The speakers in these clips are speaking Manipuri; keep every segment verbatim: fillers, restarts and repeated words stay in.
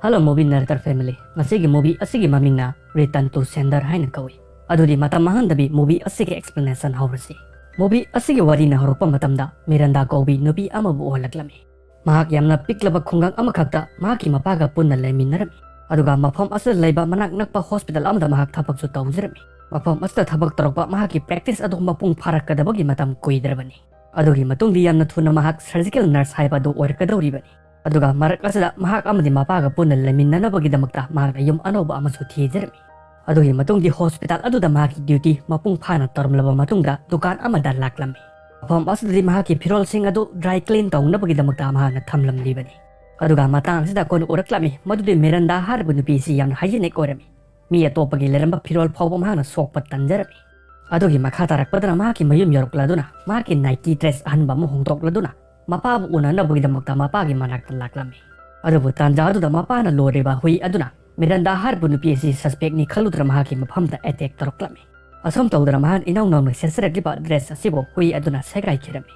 Hello movie narrator family, ꯉꯁꯤꯒꯤ movie ꯑꯁꯤꯒꯤ ꯃꯃꯤꯡꯅ Return to Sender ꯍꯥꯏꯅ ꯀꯧꯏ꯫ ꯑꯗꯨꯗꯤ ꯃꯇꯝ ꯃꯥꯡꯍꯟꯗꯕꯤ movie ꯑꯁꯤꯒꯤ explanation ꯍꯧꯔꯁꯤ꯫ Movie ꯑꯁꯤꯒꯤ ꯋꯥꯔꯤꯅ ꯍꯧꯔꯛꯄ ꯃꯇꯝꯗ ꯃꯤꯔꯟꯗꯥ ꯀꯧꯕꯤ ꯅꯨꯄꯤ ꯑꯃꯕꯨ ꯎꯍꯜꯂꯛꯂꯝꯃꯤ꯫ ꯃꯍꯥꯛ ꯌꯥꯝꯅ ꯄꯤꯛꯂꯕ ꯈꯨꯡꯒꯪ ꯑꯃꯈꯛꯇ ꯃꯍꯥꯛꯀꯤ ꯃꯄꯥꯒ ꯄꯨꯟꯅ ꯂꯩꯃꯤꯟꯅꯔꯝꯃꯤ꯫ ꯑꯗꯨꯒ ꯃꯐꯝ ꯑꯁꯤꯗ ꯂꯩꯕ ꯃꯅꯥꯛ ꯅꯛꯄ hospital ꯑꯃꯗ ꯃꯍꯥꯛ ꯊꯕꯛꯁꯨ ꯇꯧꯖꯔꯝꯃꯤ꯫ ꯃꯐꯝ ꯑꯁꯤꯗ ꯊꯕꯛ ꯇꯧꯔꯛꯄ ꯃꯍꯥꯛꯀꯤ practice ꯑꯗꯨ ꯃꯄꯨꯡ ꯐꯥꯔꯛꯀꯗꯕꯒꯤ ꯃꯇꯝ ꯀꯨꯏꯗ꯭ꯔꯕꯅꯤ꯫ ꯑꯗꯨꯒꯤ ꯃꯇꯨꯡꯗꯤ ꯌꯥꯝꯅ ꯊꯨꯅ ꯃꯍꯥꯛ surgical nurse ꯍꯥꯏꯕ ꯑꯗꯨ ꯑꯣꯏꯔꯛꯀꯗꯧꯔꯤꯕꯅꯤ꯫ ꯑꯗꯨꯒ ꯃꯔꯛ ꯑꯁꯤꯗ ꯃꯍꯥꯛ ꯑꯃꯗꯤ ꯃꯄꯥꯒ ꯄꯨꯟꯅ ꯂꯩꯃꯤꯟꯅꯅꯕꯒꯤꯗꯃꯛꯇ ꯃꯍꯥꯛꯅ ꯌꯨꯝ ꯑꯅꯧꯕ ꯑꯃꯁꯨ ꯊꯤꯖꯔꯝꯃꯤ꯫ ꯑꯗꯨꯒꯤ ꯃꯇꯨꯡꯗꯤ hospital ꯑꯗꯨꯗ ꯃꯍꯥꯛꯀꯤ duty ꯃꯄꯨꯡ ꯐꯥꯅ ꯇꯧꯔꯝꯂꯕ ꯃꯇꯨꯡꯗ ꯗꯨꯀꯥꯟ ꯑꯃꯗ ꯂꯥꯛꯂꯝꯃꯤ꯫ ꯃꯐꯝ ꯑꯁꯤꯗꯗꯤ ꯃꯍꯥꯛꯀꯤ ꯐꯤꯔꯣꯜꯁꯤꯡ ꯑꯗꯨ dry clean ꯇꯧꯅꯕꯒꯤꯗꯃꯛꯇ ꯃꯍꯥꯛꯅ ꯊꯝꯂꯝꯂꯤꯕꯅꯤ꯫ ꯑꯗꯨꯒ ꯃꯇꯥꯡ ꯑꯁꯤꯗ ꯑꯩꯈꯣꯏꯅ ꯎꯔꯛꯂꯝꯃꯤ ꯃꯗꯨꯗꯤ ꯃꯤꯔꯟꯗꯥ ꯍꯥꯏꯔꯤꯕ ꯅꯨꯄꯤ ꯑꯁꯤ ꯌꯥꯝꯅ hygienic ꯑꯣꯏꯔꯝꯃꯤ꯫ ꯃꯤ ꯑꯇꯣꯞꯄꯒꯤ ꯂꯩꯔꯝꯕ ꯐꯤꯔꯣꯜ ꯐꯥꯎꯕ ꯃꯍꯥꯛꯅ ꯁꯣꯛꯄ ꯇꯟꯖꯔꯝꯃꯤ꯫ ꯑꯗꯨꯒꯤ ꯃꯈꯥ ꯇꯥꯔꯛꯄꯗꯅ ꯃꯍꯥꯛꯀꯤ ꯃꯌꯨꯝ ꯌꯧꯔꯛꯂꯗꯨꯅ ꯃꯍꯥꯛꯀꯤ nighty dress ꯑꯍꯟꯕ ꯑꯃ ꯍꯣꯡꯗꯣꯛꯂꯗꯨꯅ ꯃꯄꯥꯕꯨ ꯎꯅꯅꯕꯒꯤꯗꯃꯛꯇ ꯃꯄꯥꯒꯤ ꯃꯅꯥꯛꯇ ꯂꯥꯛꯂꯝꯃꯤ꯫ ꯑꯗꯨꯕꯨ ꯇꯥꯟꯖꯥ ꯑꯗꯨꯗ ꯃꯄꯥꯅ ꯂꯣꯏꯔꯤꯕ ꯍꯨꯏ ꯑꯗꯨꯅ ꯃꯤꯔꯟꯗꯥ ꯍꯥꯏꯔꯤꯕ ꯅꯨꯄꯤ ꯑꯁꯤ suspectꯅꯤ ꯈꯜꯂꯨꯗꯅ ꯃꯍꯥꯛꯀꯤ ꯃꯐꯝꯗ attack ꯇꯧꯔꯛꯂꯝꯃꯤ꯫ ꯑꯁꯨꯝ ꯇꯧꯗꯅ ꯃꯍꯥꯛ ꯏꯅꯧ ꯅꯧꯅ ꯁꯦꯠꯆꯔꯛꯂꯤꯕ dress ꯑꯁꯤꯕꯨ ꯍꯨꯏ ꯑꯗꯨꯅ ꯁꯦꯒꯥꯏꯈꯤꯔꯝꯃꯤ꯫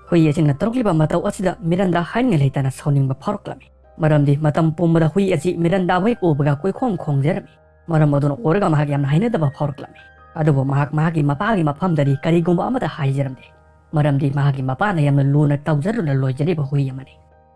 ꯍꯨꯏ ꯑꯁꯤꯅ ꯇꯧꯔꯛꯂꯤꯕ ꯃꯇꯧ ꯑꯁꯤꯗ ꯃꯤꯔꯟꯗꯥ ꯍꯥꯏꯅꯤꯡꯉꯥꯏ ꯂꯩꯇꯅ ꯁꯥꯎꯅꯤꯡꯕ ꯐꯥꯎꯔꯛꯂꯝꯃꯤ꯫ ꯃꯔꯝꯗꯤ ꯃꯇꯝ ꯄꯨꯝꯕꯗ ꯍꯨꯏ ꯑꯁꯤ ꯃꯤꯔꯟꯗꯥꯕꯨ ꯍꯦꯛ ꯎꯕꯒ ꯀꯣꯏꯈꯣꯡ ꯈꯣꯡꯖꯔꯝꯃꯤ꯫ ꯃꯔꯝ ꯑꯗꯨꯅ ꯑꯣꯏꯔꯒ ꯃꯍꯥꯛ ꯌꯥꯝꯅ ꯍꯩꯅꯗꯕ ꯐꯥꯎꯔꯛꯂꯝꯃꯤ꯫ ꯑꯗꯨꯕꯨ ꯃꯍꯥꯛ ꯃꯍꯥꯛꯀꯤ ꯃꯄꯥꯒꯤ ꯃꯐꯝꯗꯗꯤ ꯀꯔꯤꯒꯨꯝꯕ ꯑꯃꯠꯇ ꯍꯥꯏꯖꯔꯝꯗꯦ꯫ ꯃꯔꯝꯗꯤ ꯃꯍꯥꯛꯀꯤ ꯃꯄꯥꯅ ꯌꯥꯝꯅ ꯂꯨꯅ ꯇꯧꯖꯔꯨꯅ ꯂꯣꯏꯖꯔꯤꯕ ꯍꯨꯏ ꯑꯃꯅꯤ꯫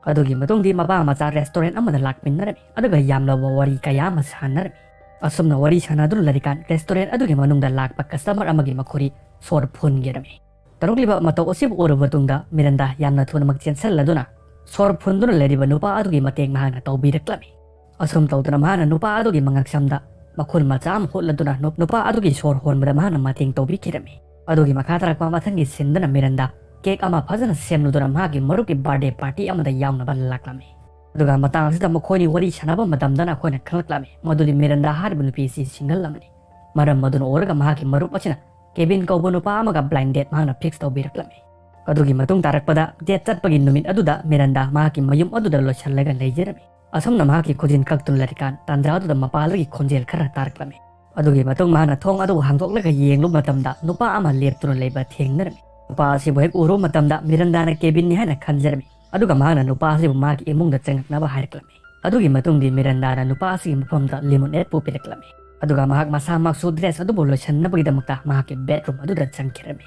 ꯑꯗꯨꯒꯤ ꯃꯇꯨꯡꯗꯤ ꯃꯄꯥ ꯃꯆꯥ restaurant ꯑꯃꯗ ꯂꯥꯛꯃꯤꯟꯅꯔꯝꯃꯤ꯫ ꯑꯗꯨꯒ ꯌꯥꯝꯂꯕ ꯋꯥꯔꯤ ꯀꯌꯥ ꯑꯃ ꯁꯥꯟꯅꯔꯝꯃꯤ꯫ ꯑꯁꯨꯝꯅ ꯋꯥꯔꯤ ꯁꯥꯟꯅꯗꯨꯅ ꯂꯩꯔꯤꯀꯥꯟ restaurant ꯑꯗꯨꯒꯤ ꯃꯅꯨꯡꯗ ꯂꯥꯛꯄ customer ꯑꯃꯒꯤ ꯃꯈꯨꯔꯤ ꯁꯣꯔ ꯐꯨꯟꯈꯤꯔꯝꯃꯤ꯫ ꯇꯧꯔꯛꯂꯤꯕ ꯃꯇꯧ ꯑꯁꯤꯕꯨ ꯎꯔꯕ ꯃꯇꯨꯡꯗ ꯃꯤꯔꯟꯗꯥ ꯌꯥꯝꯅ ꯊꯨꯅꯃꯛ ꯆꯦꯟꯁꯤꯜꯂꯗꯨꯅ ꯁꯣꯔ ꯐꯨꯟꯗꯨꯅ ꯂꯩꯔꯤꯕ ꯅꯨꯄꯥ ꯑꯗꯨꯒꯤ ꯃꯇꯦꯡ ꯃꯍꯥꯛꯅ ꯇꯧꯕꯤꯔꯛꯂꯝꯃꯤ꯫ ꯑꯁꯨꯝ ꯇꯧꯗꯨꯅ ꯃꯍꯥꯛꯅ ꯅꯨꯄꯥ ꯑꯗꯨꯒꯤ ꯃꯉꯛꯁꯝꯗ ꯃꯈꯨꯟ ꯃꯆꯥ ꯑꯃ ꯍꯨꯠꯂꯗꯨꯅ ꯅꯨ-, ꯅꯨꯄꯥ ꯑꯗꯨꯒꯤ ꯁꯣꯔ ꯍꯣꯟꯕꯗ ꯃꯍꯥꯛꯅ ꯃꯇꯦꯡ ꯇꯧꯕꯤꯈꯤꯔꯝꯃꯤ꯫ ꯑꯗꯨꯒꯤ ꯃꯈꯥ ꯇꯥꯔꯛꯄ ꯃꯊꯪꯒꯤ sceneꯗꯅ ꯃꯤꯔꯟꯗꯥ cake ꯑꯃ ꯐꯖꯅ ꯁꯦꯝꯂꯨꯗꯨꯅ ꯃꯍꯥꯛꯀꯤ ꯃꯔꯨꯞꯀꯤ birthday party ꯑꯃꯗ ꯌꯥꯎꯅꯕ ꯂꯥꯛꯂꯝꯃꯤ꯫ ꯑꯗꯨꯒ ꯃꯇꯥꯡ ꯑꯁꯤꯗ ꯃꯈꯣꯏꯅꯤ ꯋꯥꯔꯤ ꯁꯥꯟꯅꯕ ꯃꯇꯝꯗꯅ ꯑꯩꯈꯣꯏꯅ ꯈꯪꯂꯛꯂꯝꯃꯤ ꯃꯗꯨꯗꯤ ꯃꯤꯔꯟꯗꯥ ꯍꯥꯏꯔꯤꯕ ꯅꯨꯄꯤ ꯑꯁꯤ single ꯑꯃꯅꯤ꯫ ꯃꯔꯝ ꯑꯗꯨꯅ ꯑꯣꯏꯔꯒ ꯃꯍꯥꯛꯀꯤ ꯃꯔꯨꯞ ꯑꯁꯤꯅ ꯀꯦꯕꯤꯟ ꯀꯧꯕ ꯅꯨꯄꯥ ꯑꯃꯒ blind date ꯃꯍꯥꯛꯅ fix ꯇꯧꯕꯤꯔꯛꯂꯝꯃꯤ꯫ ꯑꯗꯨꯒꯤ ꯃꯇꯨꯡ ꯇꯥꯔꯛꯄꯗ date ꯆꯠꯄꯒꯤ ꯅꯨꯃꯤꯠ ꯑꯗꯨꯗ ꯃꯤꯔꯟꯗꯥ ꯃꯍꯥꯛꯀꯤ ꯃꯌꯨꯝ ꯑꯗꯨꯗ ꯂꯣꯏꯁꯤꯜꯂꯒ ꯂꯩꯖꯔꯝꯃꯤ꯫ ꯑꯁꯨꯝꯅ ꯃꯍꯥꯛꯀꯤ ꯈꯨꯖꯤꯟ ꯀꯛꯇꯨꯅ ꯂꯩꯔꯤꯀꯥꯟ ꯇꯥꯟꯖꯥ ꯑꯗꯨꯗ ꯃꯄꯥꯟꯗꯒꯤ ꯈꯣꯟꯖꯦꯜ ꯈꯔ ꯇꯥꯔꯛꯂꯝꯃꯤ꯫ ꯑꯗꯨꯒꯤ ꯃꯇꯨꯡ ꯃꯍꯥꯛꯅ ꯊꯣꯡ ꯑꯗꯨꯕꯨ ꯍꯥꯡꯗꯣꯛꯂꯒ ꯌꯦꯡꯂꯨꯕ ꯃꯇꯝꯗ ꯅꯨꯄꯥ ꯑꯃ ꯂꯦꯞꯇꯨꯅ ꯂꯩꯕ ꯊꯦꯡꯅꯔꯝꯃꯤ꯫ ꯅꯨꯄꯥ ꯑꯁꯤꯕꯨ ꯍꯦꯛ ꯎꯔꯨꯕ ꯃꯇꯝꯗ ꯃꯤꯔꯟꯗꯥꯅ ꯀꯦꯕꯤꯟꯅꯤ ꯍꯥꯏꯅ ꯈꯟꯖꯔꯝꯃꯤ꯫ ꯑꯗꯨꯒ ꯃꯍꯥꯛꯅ ꯅꯨꯄꯥ ꯑꯁꯤꯕꯨ ꯃꯍꯥꯛꯀꯤ ꯏꯃꯨꯡꯗ ꯆꯪꯉꯛꯅꯕ ꯍꯥꯏꯔꯛꯂꯝꯃꯤ꯫ ꯑꯗꯨꯒꯤ ꯃꯇꯨꯡꯗꯤ ꯃꯤꯔꯟꯗꯥꯅ ꯅꯨꯄꯥ ꯑꯁꯤꯒꯤ ꯃꯐꯝꯗ ꯂꯤꯃꯣꯅꯦꯠ ꯄꯨ ꯄꯤꯔꯛꯂꯝꯃꯤ꯫ ꯑꯗꯨꯒ ꯃꯍꯥꯛ ꯃꯁꯥꯃꯛꯁꯨ ꯗ꯭ꯔꯦꯁ ꯑꯗꯨꯕꯨ ꯂꯣꯏꯁꯤꯟꯅꯕꯒꯤꯗꯃꯛꯇ ꯃꯍꯥꯛꯀꯤ ꯕꯦꯗꯔꯨꯝ ꯑꯗꯨꯗ ꯆꯪꯈꯤꯔꯝꯃꯤ꯫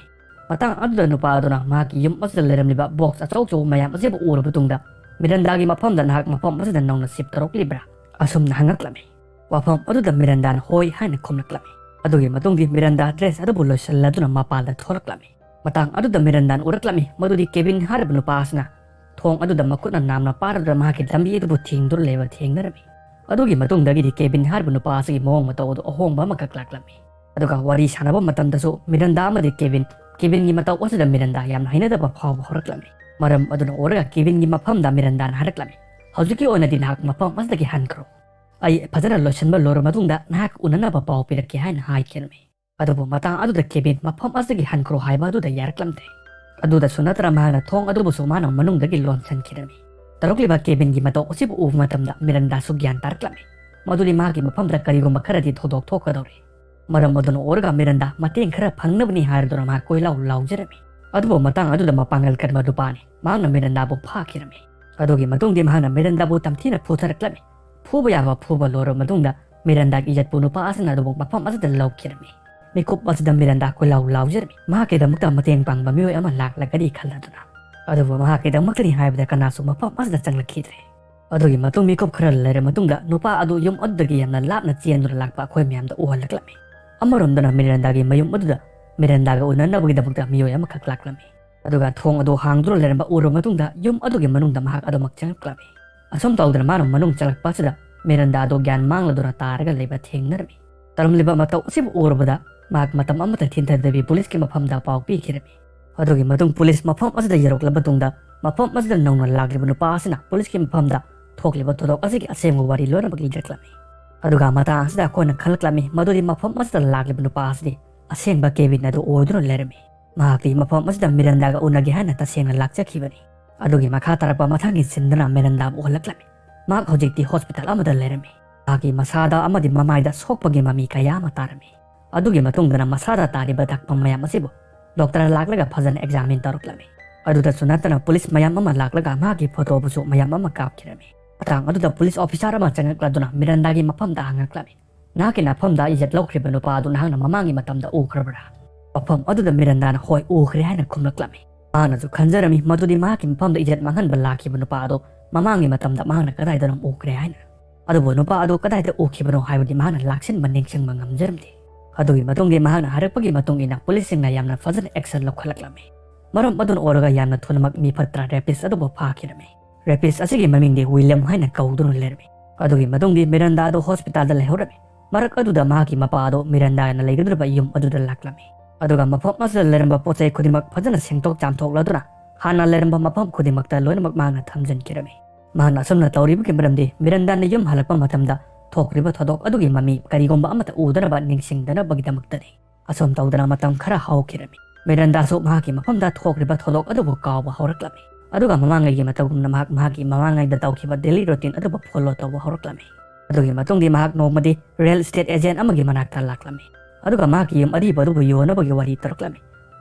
ꯃꯇꯥꯡ ꯑꯗꯨꯗ ꯅꯨꯄꯥ ꯑꯗꯨꯅ ꯃꯍꯥꯛꯀꯤ ꯌꯨꯝ ꯑꯁꯤꯗ ꯂꯩꯔꯝꯂꯤꯕ ꯕꯣꯛꯁ ꯑꯆꯧ ꯑꯆꯧꯕ ꯃꯌꯥꯝ ꯑꯁꯤꯕꯨ ꯎꯔꯕ ꯃꯇꯨꯡꯗ, ꯃꯤꯔꯟꯗꯥꯒꯤ ꯃꯐꯝꯗ "ꯅꯍꯥꯛ ꯃꯐꯝ ꯑꯁꯤꯗ ꯅꯧꯅ ꯁꯤꯞ ꯇꯧꯔꯛꯂꯤꯕ꯭ꯔꯥ?" ꯑꯁꯨꯝꯅ ꯍꯪꯉꯛꯂꯝꯃꯤ꯫ ꯋꯥꯐꯝ ꯑꯗꯨꯗ ꯃꯤꯔꯟꯗꯥꯅ "ꯍꯣꯏ" ꯍꯥꯏꯅ ꯈꯨꯝꯂꯛꯂꯝꯃꯤ꯫ ꯑꯗꯨꯒꯤ ꯃꯇꯨꯡꯗꯤ ꯃꯤꯔꯟꯗꯥ ꯗ꯭ꯔꯦꯁ ꯑꯗꯨꯕꯨ ꯂꯣꯏꯁꯤꯜꯂꯗꯨꯅ ꯃꯄꯥꯟꯗ ꯊꯣꯛꯂꯛꯂꯝꯃꯤ꯫ ꯃꯇꯥꯡ ꯑꯗꯨꯗ ꯃꯤꯔꯟꯗꯥꯅ ꯎꯔꯛꯂꯝꯃꯤ ꯃꯗꯨꯗꯤ ꯀꯦꯕꯤꯟ ꯍꯥꯏꯔꯤꯕ ꯅꯨꯄꯥ ꯑꯁꯤꯅ ꯊꯣꯡ ꯑꯗꯨꯗ ꯃꯈꯨꯠꯅ ꯅꯥꯝꯅ ꯄꯥꯔꯗꯨꯅ ꯃꯍꯥꯛꯀꯤ ꯂꯝꯕꯤ ꯑꯗꯨꯕꯨ ꯊꯤꯡꯗꯨꯅ ꯂꯩꯕ ꯊꯦꯡꯅꯔꯝꯃꯤ꯫ ꯑꯗꯨꯒꯤ ꯃꯇꯨꯡꯗꯒꯤꯗꯤ ꯀꯦꯕꯤꯟ ꯍꯥꯏꯔꯤꯕ ꯅꯨꯄꯥ ꯑꯁꯤꯒꯤ ꯃꯑꯣꯡ ꯃꯇꯧ ꯑꯗꯨ ꯑꯍꯣꯡꯕ ꯑꯃꯈꯛ ꯂꯥꯛꯂꯝꯃꯤ꯫ ꯑꯗꯨꯒ ꯋꯥꯔꯤ ꯁꯥꯟꯅꯕ ꯃꯇꯝꯗꯁꯨ ꯃꯤꯔꯟꯗꯥ ꯑꯃꯗꯤ ꯀꯦꯕꯤꯟ, ꯀꯦꯕꯤꯟꯒꯤ ꯃꯇꯧ ꯑꯁꯤꯗ ꯃꯤꯔꯟꯗꯥ ꯌꯥꯝꯅ ꯍꯩꯅꯗꯕ ꯐꯥꯎꯕ ꯍꯧꯔꯛꯂꯝꯃꯤ꯫ ꯃꯔꯝ ꯑꯗꯨꯅ ꯑꯣꯏꯔꯒ ꯀꯦꯕꯤꯟꯒꯤ ꯃꯐꯝꯗ ꯃꯤꯔꯟꯗꯥꯅ ꯍꯥꯏꯔꯛꯂꯝꯃꯤ, "ꯍꯧꯖꯤꯛꯀꯤ ꯑꯣꯏꯅꯗꯤ ꯅꯍꯥꯛ ꯃꯐꯝ ꯑꯁꯤꯗꯒꯤ ꯍꯟꯈ꯭ꯔꯣ꯫ ꯑꯩ ꯐꯖꯅ ꯂꯣꯏꯁꯤꯟꯕ ꯂꯣꯏꯔꯕ ꯃꯇꯨꯡꯗ ꯅꯍꯥꯛ ꯎꯅꯅꯕ ꯄꯥꯎ ꯄꯤꯔꯛꯀꯦ" ꯍꯥꯏꯅ ꯍꯥꯏꯈꯤꯔꯝꯃꯤ꯫ ꯑꯗꯨꯕꯨ ꯃꯇꯥꯡ ꯑꯗꯨꯗ ꯀꯦꯕꯤꯟ ꯃꯐꯝ ꯑꯁꯤꯗꯒꯤ ꯍꯟꯈ꯭ꯔꯣ ꯍꯥꯏꯕ ꯑꯗꯨꯗ ꯌꯥꯔꯛꯂꯝꯗꯦ꯫ ꯑꯗꯨꯗꯁꯨ ꯅꯠꯇꯅ ꯃꯍꯥꯛꯅ ꯊꯣꯡ ꯑꯗꯨꯕꯨꯁꯨ ꯃꯥꯅ ꯃꯅꯨꯡꯗꯒꯤ ꯂꯣꯟꯁꯤꯟꯈꯤꯔꯝꯃꯤ꯫ ꯇꯧꯔꯛꯂꯤꯕ ꯀꯦꯕꯤꯟꯒꯤ ꯃꯇꯧ ꯑꯁꯤꯕꯨ ꯎꯕ ꯃꯇꯝꯗ ꯃꯤꯔꯟꯗꯥꯁꯨ ꯒ꯭ꯌꯥꯟ ꯇꯥꯔꯛꯂꯝꯃꯤ ꯃꯗꯨꯗꯤ ꯃꯍꯥꯛꯀꯤ ꯃꯐꯝꯗ ꯀꯔꯤꯒꯨꯝꯕ ꯈꯔꯗꯤ ꯊꯧꯗꯣꯛ ꯊꯣꯛꯀꯗꯧꯔꯤ꯫ ꯃꯔꯝ ꯑꯗꯨꯅ ꯑꯣꯏꯔꯒ ꯃꯤꯔꯟꯗꯥ ꯃꯇꯦꯡ ꯈꯔ ꯐꯪꯅꯕꯅꯤ ꯍꯥꯏꯔꯗꯨꯅ ꯃꯍꯥꯛ ꯀꯣꯏꯂꯥꯎ ꯂꯥꯎꯖꯔꯝꯃꯤ꯫ ꯑꯗꯨꯕꯨ ꯃꯇꯥꯡ ꯑꯗꯨꯗ ꯃꯄꯥꯡꯒꯜ ꯀꯟꯕ ꯅꯨꯄꯥꯅꯤ꯫ ꯃꯍꯥꯛꯅ ꯃꯤꯔꯟꯗꯥꯕꯨ ꯐꯥꯈꯤꯔꯝꯃꯤ꯫ ꯑꯗꯨꯒꯤ ꯃꯇꯨꯡꯗꯤ ꯃꯍꯥꯛꯅ ꯃꯤꯔꯟꯗꯥꯕꯨ ꯇꯝꯊꯤꯅ ꯐꯨꯊꯔꯛꯂꯝꯃꯤ꯫ ꯐꯨꯕ ꯌꯥꯕ ꯐꯨꯕ ꯂꯣꯏꯔꯕ ꯃꯇꯨꯡꯗ ꯃꯤꯔꯟꯗꯥꯒꯤ ꯏꯖꯠꯄꯨ ꯅꯨꯄꯥ ꯑꯁꯤꯅ ꯑꯗꯨꯕꯨ ꯃꯐꯝ ꯑꯁꯤꯗ ꯂꯧꯈꯤꯔꯝꯃꯤ꯫ ꯃꯤꯀꯨꯞ ꯑꯁꯤꯗ ꯃꯤꯔꯟꯗꯥ ꯀꯣꯏꯂꯥꯎ ꯂꯥꯎꯖꯔꯝꯃꯤ꯫ ꯃꯍꯥꯛꯀꯤꯗꯃꯛꯇ ꯃꯇꯦꯡ ꯄꯥꯡꯕ ꯃꯤꯑꯣꯏ ꯑꯃ ꯂꯥꯛꯂꯒꯅꯤ ꯈꯜꯂꯗꯨꯅ꯫ ꯑꯗꯨꯕꯨ ꯃꯍꯥꯛꯀꯤꯗꯃꯛꯇꯅꯤ ꯍꯥꯏꯕꯗ ꯀꯅꯥꯁꯨ ꯃꯐꯝ ꯑꯁꯤꯗ ꯆꯪꯂꯛꯈꯤꯗ꯭ꯔꯦ꯫ ꯑꯗꯨꯒꯤ ꯃꯇꯨꯡ ꯃꯤꯀꯨꯞ ꯈꯔ ꯂꯩꯔ ꯃꯇꯨꯡꯗ ꯅꯨꯄꯥ ꯑꯗꯨ ꯌꯨꯝ ꯑꯗꯨꯗꯒꯤ ꯌꯥꯝꯅ ꯂꯥꯞꯅ ꯆꯦꯟꯗꯨꯅ ꯂꯥꯛꯄ ꯑꯩꯈꯣꯏ ꯃꯌꯥꯝꯗ ꯎꯍꯜꯂꯛꯂꯝꯃꯤ꯫ ꯑꯃꯔꯣꯝꯗꯅ ꯃꯤꯔꯟꯗꯥꯒꯤ ꯃꯌꯨꯝ ꯑꯗꯨꯗ ꯃꯤꯔꯟꯗꯥꯒ ꯎꯅꯅꯕꯒꯤꯗꯃꯛꯇ ꯃꯤꯑꯣꯏ ꯑꯃꯈꯛ ꯂꯥꯛꯂꯝꯃꯤ꯫ ꯑꯗꯨꯒ ꯊꯣꯡ ꯑꯗꯨ ꯍꯥꯡꯗꯨꯅ ꯂꯩꯔꯝꯕ ꯎꯔꯕ ꯃꯇꯨꯡꯗ ꯌꯨꯝ ꯑꯗꯨꯒꯤ ꯃꯅꯨꯡꯗ ꯃꯍꯥꯛ ꯑꯗꯨꯃꯛ ꯆꯪꯂꯛꯂꯝꯃꯤ꯫ ꯑꯁꯨꯝ ꯇꯧꯗꯅ ꯃꯥꯅ ꯃꯅꯨꯡ ꯆꯪꯂꯛꯄ ꯑꯁꯤꯗ ꯃꯤꯔꯟꯗꯥ ꯑꯗꯨ ꯒ꯭ꯌꯥꯟ ꯃꯥꯡꯂꯗꯨꯅ ꯇꯥꯔꯒ ꯂꯩꯕ ꯊꯦꯡꯅꯔꯝꯃꯤ꯫ ꯇꯧꯔꯝꯂꯤꯕ ꯃꯇꯧ ꯑꯁꯤꯕꯨ ꯎꯔꯨꯕꯗ ꯃꯍꯥꯛ ꯃꯇꯝ ꯑꯃꯠꯇ ꯊꯤꯟꯊꯗꯕꯤ ꯄꯨꯂꯤꯁꯀꯤ ꯃꯐꯝꯗ ꯄꯥꯎ ꯄꯤꯈꯤꯔꯝꯃꯤ꯫ ꯑꯗꯨꯒꯤ ꯃꯇꯨꯡ ꯄꯨꯂꯤꯁ ꯃꯐꯝ ꯑꯁꯤꯗ ꯌꯧꯔꯛꯂꯕ ꯃꯇꯨꯡꯗ ꯃꯐꯝ ꯑꯁꯤꯗ ꯅꯧꯅ ꯂꯥꯛꯂꯤꯕ ꯅꯨꯄꯥ ꯑꯁꯤꯅ ꯄꯨꯂꯤꯁꯀꯤ ꯃꯐꯝꯗ ꯊꯣꯛꯂꯤꯕ ꯊꯧꯗꯣꯛ ꯑꯁꯤꯒꯤ ꯑꯁꯦꯡꯕ ꯋꯥꯔꯤ ꯂꯣꯏꯅꯃꯛ ꯂꯤꯔꯛꯂꯝꯃꯤ꯫ ꯑꯗꯨꯒ ꯃꯇꯥꯡ ꯑꯁꯤꯗ ꯑꯩꯈꯣꯏꯅ ꯈꯪꯂꯛꯂꯝꯃꯤ ꯃꯗꯨꯗꯤ ꯃꯐꯝ ꯑꯁꯤꯗ ꯂꯥꯛꯂꯤꯕ ꯅꯨꯄꯥ ꯑꯁꯤꯗꯤ ꯑꯁꯦꯡꯕ ꯀꯦꯕꯤꯟ ꯑꯗꯨ ꯑꯣꯏꯗꯨꯅ ꯂꯩꯔꯝꯃꯤ꯫ ꯃꯍꯥꯛꯇꯤ ꯃꯐꯝ ꯑꯁꯤꯗ ꯃꯤꯔꯟꯗꯥꯒ ꯎꯅꯒꯦ ꯍꯥꯏꯅ ꯇꯁꯦꯡꯅ ꯂꯥꯛꯆꯈꯤꯕꯅꯤ꯫ ꯑꯗꯨꯒꯤ ꯃꯈꯥ ꯇꯥꯔꯛꯄ ꯃꯊꯪꯒꯤ ꯁꯤꯟꯗꯅ ꯃꯤꯔꯟꯗꯥꯕꯨ ꯎꯍꯜꯂꯛꯂꯝꯃꯤ꯫ ꯃꯍꯥꯛ ꯍꯧꯖꯤꯛꯇꯤ ꯍꯣꯁꯄꯤꯇꯥꯜ ꯑꯃꯗ ꯂꯩꯔꯝꯃꯤ꯫ ꯃꯍꯥꯛꯀꯤ ꯃꯁꯥꯗ ꯑꯃꯗꯤ ꯃꯃꯥꯏꯗ ꯁꯣꯛꯄꯒꯤ ꯃꯃꯤ ꯀꯌꯥ ꯑꯃ ꯇꯥꯔꯝꯃꯤ꯫ ꯑꯗꯨꯒꯤ ꯃꯇꯨꯡꯗꯅ ꯃꯁꯥꯗ ꯇꯥꯔꯤꯕ ꯗꯥꯛꯐꯝ ꯃꯌꯥꯝ ꯑꯁꯤꯕꯨ ꯗꯣꯛꯇꯔ ꯂꯥꯛꯂꯒ ꯐꯖꯅ ꯑꯦꯛꯖꯥꯃꯤꯟ ꯇꯧꯔꯛꯂꯝꯃꯤ꯫ ꯑꯗꯨꯗꯁꯨ ꯅꯠꯇꯅ ꯄꯨꯂꯤꯁ ꯃꯌꯥꯝ ꯑꯃ ꯂꯥꯛꯂꯒ ꯃꯍꯥꯛꯀꯤ ꯐꯣꯇꯣꯕꯨꯁꯨ ꯃꯌꯥꯝ ꯑꯃ ꯀꯥꯞꯈꯤꯔꯝꯃꯤ꯫ ꯃꯇꯥꯡ ꯑꯗꯨꯗ ꯄꯨꯂꯤꯁ ꯑꯣꯐꯤꯁꯥꯔ ꯑꯃ ꯆꯪꯂꯛꯂꯗꯨꯅ ꯃꯤꯔꯟꯗꯥꯒꯤ ꯃꯐꯝꯗ ꯍꯪꯂꯛꯂꯝꯃꯤ, "ꯅꯍꯥꯛꯀꯤ ꯅꯐꯝꯗ ꯏꯖꯠ ꯂꯧꯈ꯭ꯔꯤꯕ ꯅꯨꯄꯥ ꯑꯗꯨ ꯅꯍꯥꯛꯅ ꯃꯃꯥꯡꯒꯤ ꯃꯇꯝꯗ ꯎꯈ꯭ꯔꯕ꯭ꯔꯥ?" ꯃꯐꯝ ꯑꯗꯨꯗ ꯃꯤꯔꯟꯗꯥꯅ "ꯍꯣꯏ, ꯎꯈ꯭ꯔꯦ" ꯍꯥꯏꯅ ꯈꯨꯝꯂꯛꯂꯝꯃꯤ꯫ ꯃꯍꯥꯛꯅꯁꯨ ꯈꯟꯖꯔꯝꯃꯤ ꯃꯗꯨꯗꯤ ꯃꯍꯥꯛꯀꯤ ꯃꯐꯝꯗ ꯏꯖꯠ ꯃꯥꯡꯍꯟꯕ ꯂꯥꯛꯈꯤꯕ ꯅꯨꯄꯥ ꯑꯗꯨ ꯃꯃꯥꯡꯒꯤ ꯃꯇꯝꯗ ꯃꯍꯥꯛꯅ ꯀꯗꯥꯏꯗꯅꯣ ꯎꯈ꯭ꯔꯦ ꯍꯥꯏꯅ꯫ ꯑꯗꯨꯕꯨ ꯅꯨꯄꯥ ꯑꯗꯨ ꯀꯗꯥꯏꯗ ꯎꯈꯤꯕꯅꯣ ꯍꯥꯏꯕꯗꯤ ꯃꯍꯥꯛꯅ ꯂꯥꯛꯁꯤꯟꯕ ꯅꯤꯡꯁꯤꯡꯕ ꯉꯝꯖꯔꯝꯗꯦ꯫ ꯑꯗꯨꯒꯤ ꯃꯇꯨꯡꯗꯤ ꯃꯍꯥꯛꯅ ꯍꯥꯏꯔꯛꯄꯒꯤ ꯃꯇꯨꯡ ꯏꯟꯅ ꯄꯨꯂꯤꯁꯁꯤꯡꯅ ꯌꯥꯝꯅ ꯐꯖꯅ ꯑꯦꯛꯁꯟ ꯂꯧꯈꯠꯂꯛꯂꯝꯃꯤ꯫ ꯃꯔꯝ ꯑꯗꯨꯅ ꯑꯣꯏꯔꯒ ꯌꯥꯝꯅ ꯊꯨꯅꯃꯛ ꯃꯤ ꯐꯠꯇ꯭ꯔ ꯔꯦꯄꯤꯁ ꯑꯗꯨꯕꯨ ꯐꯥꯈꯤꯔꯝꯃꯤ꯫ ꯔꯦꯄꯤꯁ ꯑꯁꯤꯒꯤ ꯃꯃꯤꯡꯗꯤ ꯋꯤꯂꯤꯌꯝ ꯍꯥꯏꯅ ꯀꯧꯗꯨꯅ ꯂꯩꯔꯝꯃꯤ꯫ ꯑꯗꯨꯒꯤ ꯃꯇꯨꯡꯗꯤ ꯃꯤꯔꯟꯗꯥ ꯑꯗꯨ ꯍꯣꯁꯄꯤꯇꯥꯜꯗ ꯂꯩꯍꯧꯔꯝꯃꯤ꯫ ꯃꯔꯛ ꯑꯗꯨꯗ ꯃꯍꯥꯛꯀꯤ ꯃꯄꯥ ꯑꯗꯨ ꯃꯤꯔꯟꯗꯥꯅ ꯂꯩꯒꯗꯧꯔꯤꯕ ꯌꯨꯝ ꯑꯗꯨꯗ ꯂꯥꯛꯂꯝꯃꯤ꯫ ꯑꯗꯨꯒ ꯃꯐꯝ ꯑꯁꯤꯗ ꯂꯩꯔꯝꯕ ꯄꯣꯠ ꯆꯩ ꯈꯨꯗꯤꯡꯃꯛ ꯐꯖꯅ ꯁꯦꯡꯗꯣꯛ ꯆꯥꯝꯊꯣꯛꯂꯗꯨꯅ ꯍꯥꯟꯅ ꯂꯩꯔꯝꯕ ꯃꯐꯝ ꯈꯨꯗꯤꯡꯃꯛꯇ ꯂꯣꯏꯅꯃꯛ ꯃꯍꯥꯛꯅ ꯊꯝꯖꯤꯟꯈꯤꯔꯝꯃꯤ꯫ ꯃꯍꯥꯛꯅ ꯑꯁꯨꯝꯅ ꯇꯧꯔꯤꯕꯒꯤ ꯃꯔꯝꯗꯤ ꯃꯤꯔꯟꯗꯥꯅ ꯌꯨꯝ ꯍꯜꯂꯛꯄ ꯃꯇꯝꯗ ꯊꯣꯛꯈ꯭ꯔꯤꯕ ꯊꯧꯗꯣꯛ ꯑꯗꯨꯒꯤ ꯃꯃꯤ ꯀꯔꯤꯒꯨꯝꯕ ꯑꯃꯠꯇ ꯎꯗꯅꯕ ꯅꯤꯡꯁꯤꯡꯗꯅꯕꯒꯤꯗꯃꯛꯇꯅꯤ꯫ ꯑꯁꯨꯝ ꯇꯧꯗꯅ ꯃꯇꯝ ꯈꯔ ꯍꯧꯈꯤꯔꯝꯃꯤ꯫ ꯃꯤꯔꯟꯗꯥꯁꯨ ꯃꯍꯥꯛꯀꯤ ꯃꯐꯝꯗ ꯊꯣꯛꯈ꯭ꯔꯤꯕ ꯊꯧꯗꯣꯛ ꯑꯗꯨꯕꯨ ꯀꯥꯎꯕ ꯍꯧꯔꯛꯂꯝꯃꯤ꯫ ꯑꯗꯨꯒ ꯃꯃꯥꯡꯉꯩꯒꯤ ꯃꯇꯧꯒꯨꯝꯅ ꯃꯍꯥꯛ ꯃꯍꯥꯛꯀꯤ ꯃꯃꯥꯡꯉꯩꯗ ꯇꯧꯈꯤꯕ ꯗꯦꯂꯤ ꯔꯨꯇꯤꯟ ꯑꯗꯨꯕꯨ ꯐꯣꯂꯣ ꯇꯧꯕ ꯍꯧꯔꯛꯂꯝꯃꯤ꯫ ꯑꯗꯨꯒꯤ ꯃꯇꯨꯡꯗꯤ ꯃꯍꯥꯛ ꯅꯣꯡꯃꯗꯤ ꯔꯤꯌꯦꯜ ꯏꯁꯇꯦꯠ ꯑꯦꯖꯦꯟ ꯑꯃꯒꯤ ꯃꯅꯥꯛꯇ ꯂꯥꯛꯂꯝꯃꯤ꯫ ꯑꯗꯨꯒ ꯃꯍꯥꯛꯀꯤ ꯌꯨꯝ ꯑꯔꯤꯕ ꯑꯗꯨꯕꯨ ꯌꯣꯟꯅꯕꯒꯤ ꯋꯥꯔꯤ ꯇꯧꯔꯛꯂꯝꯃꯤ꯫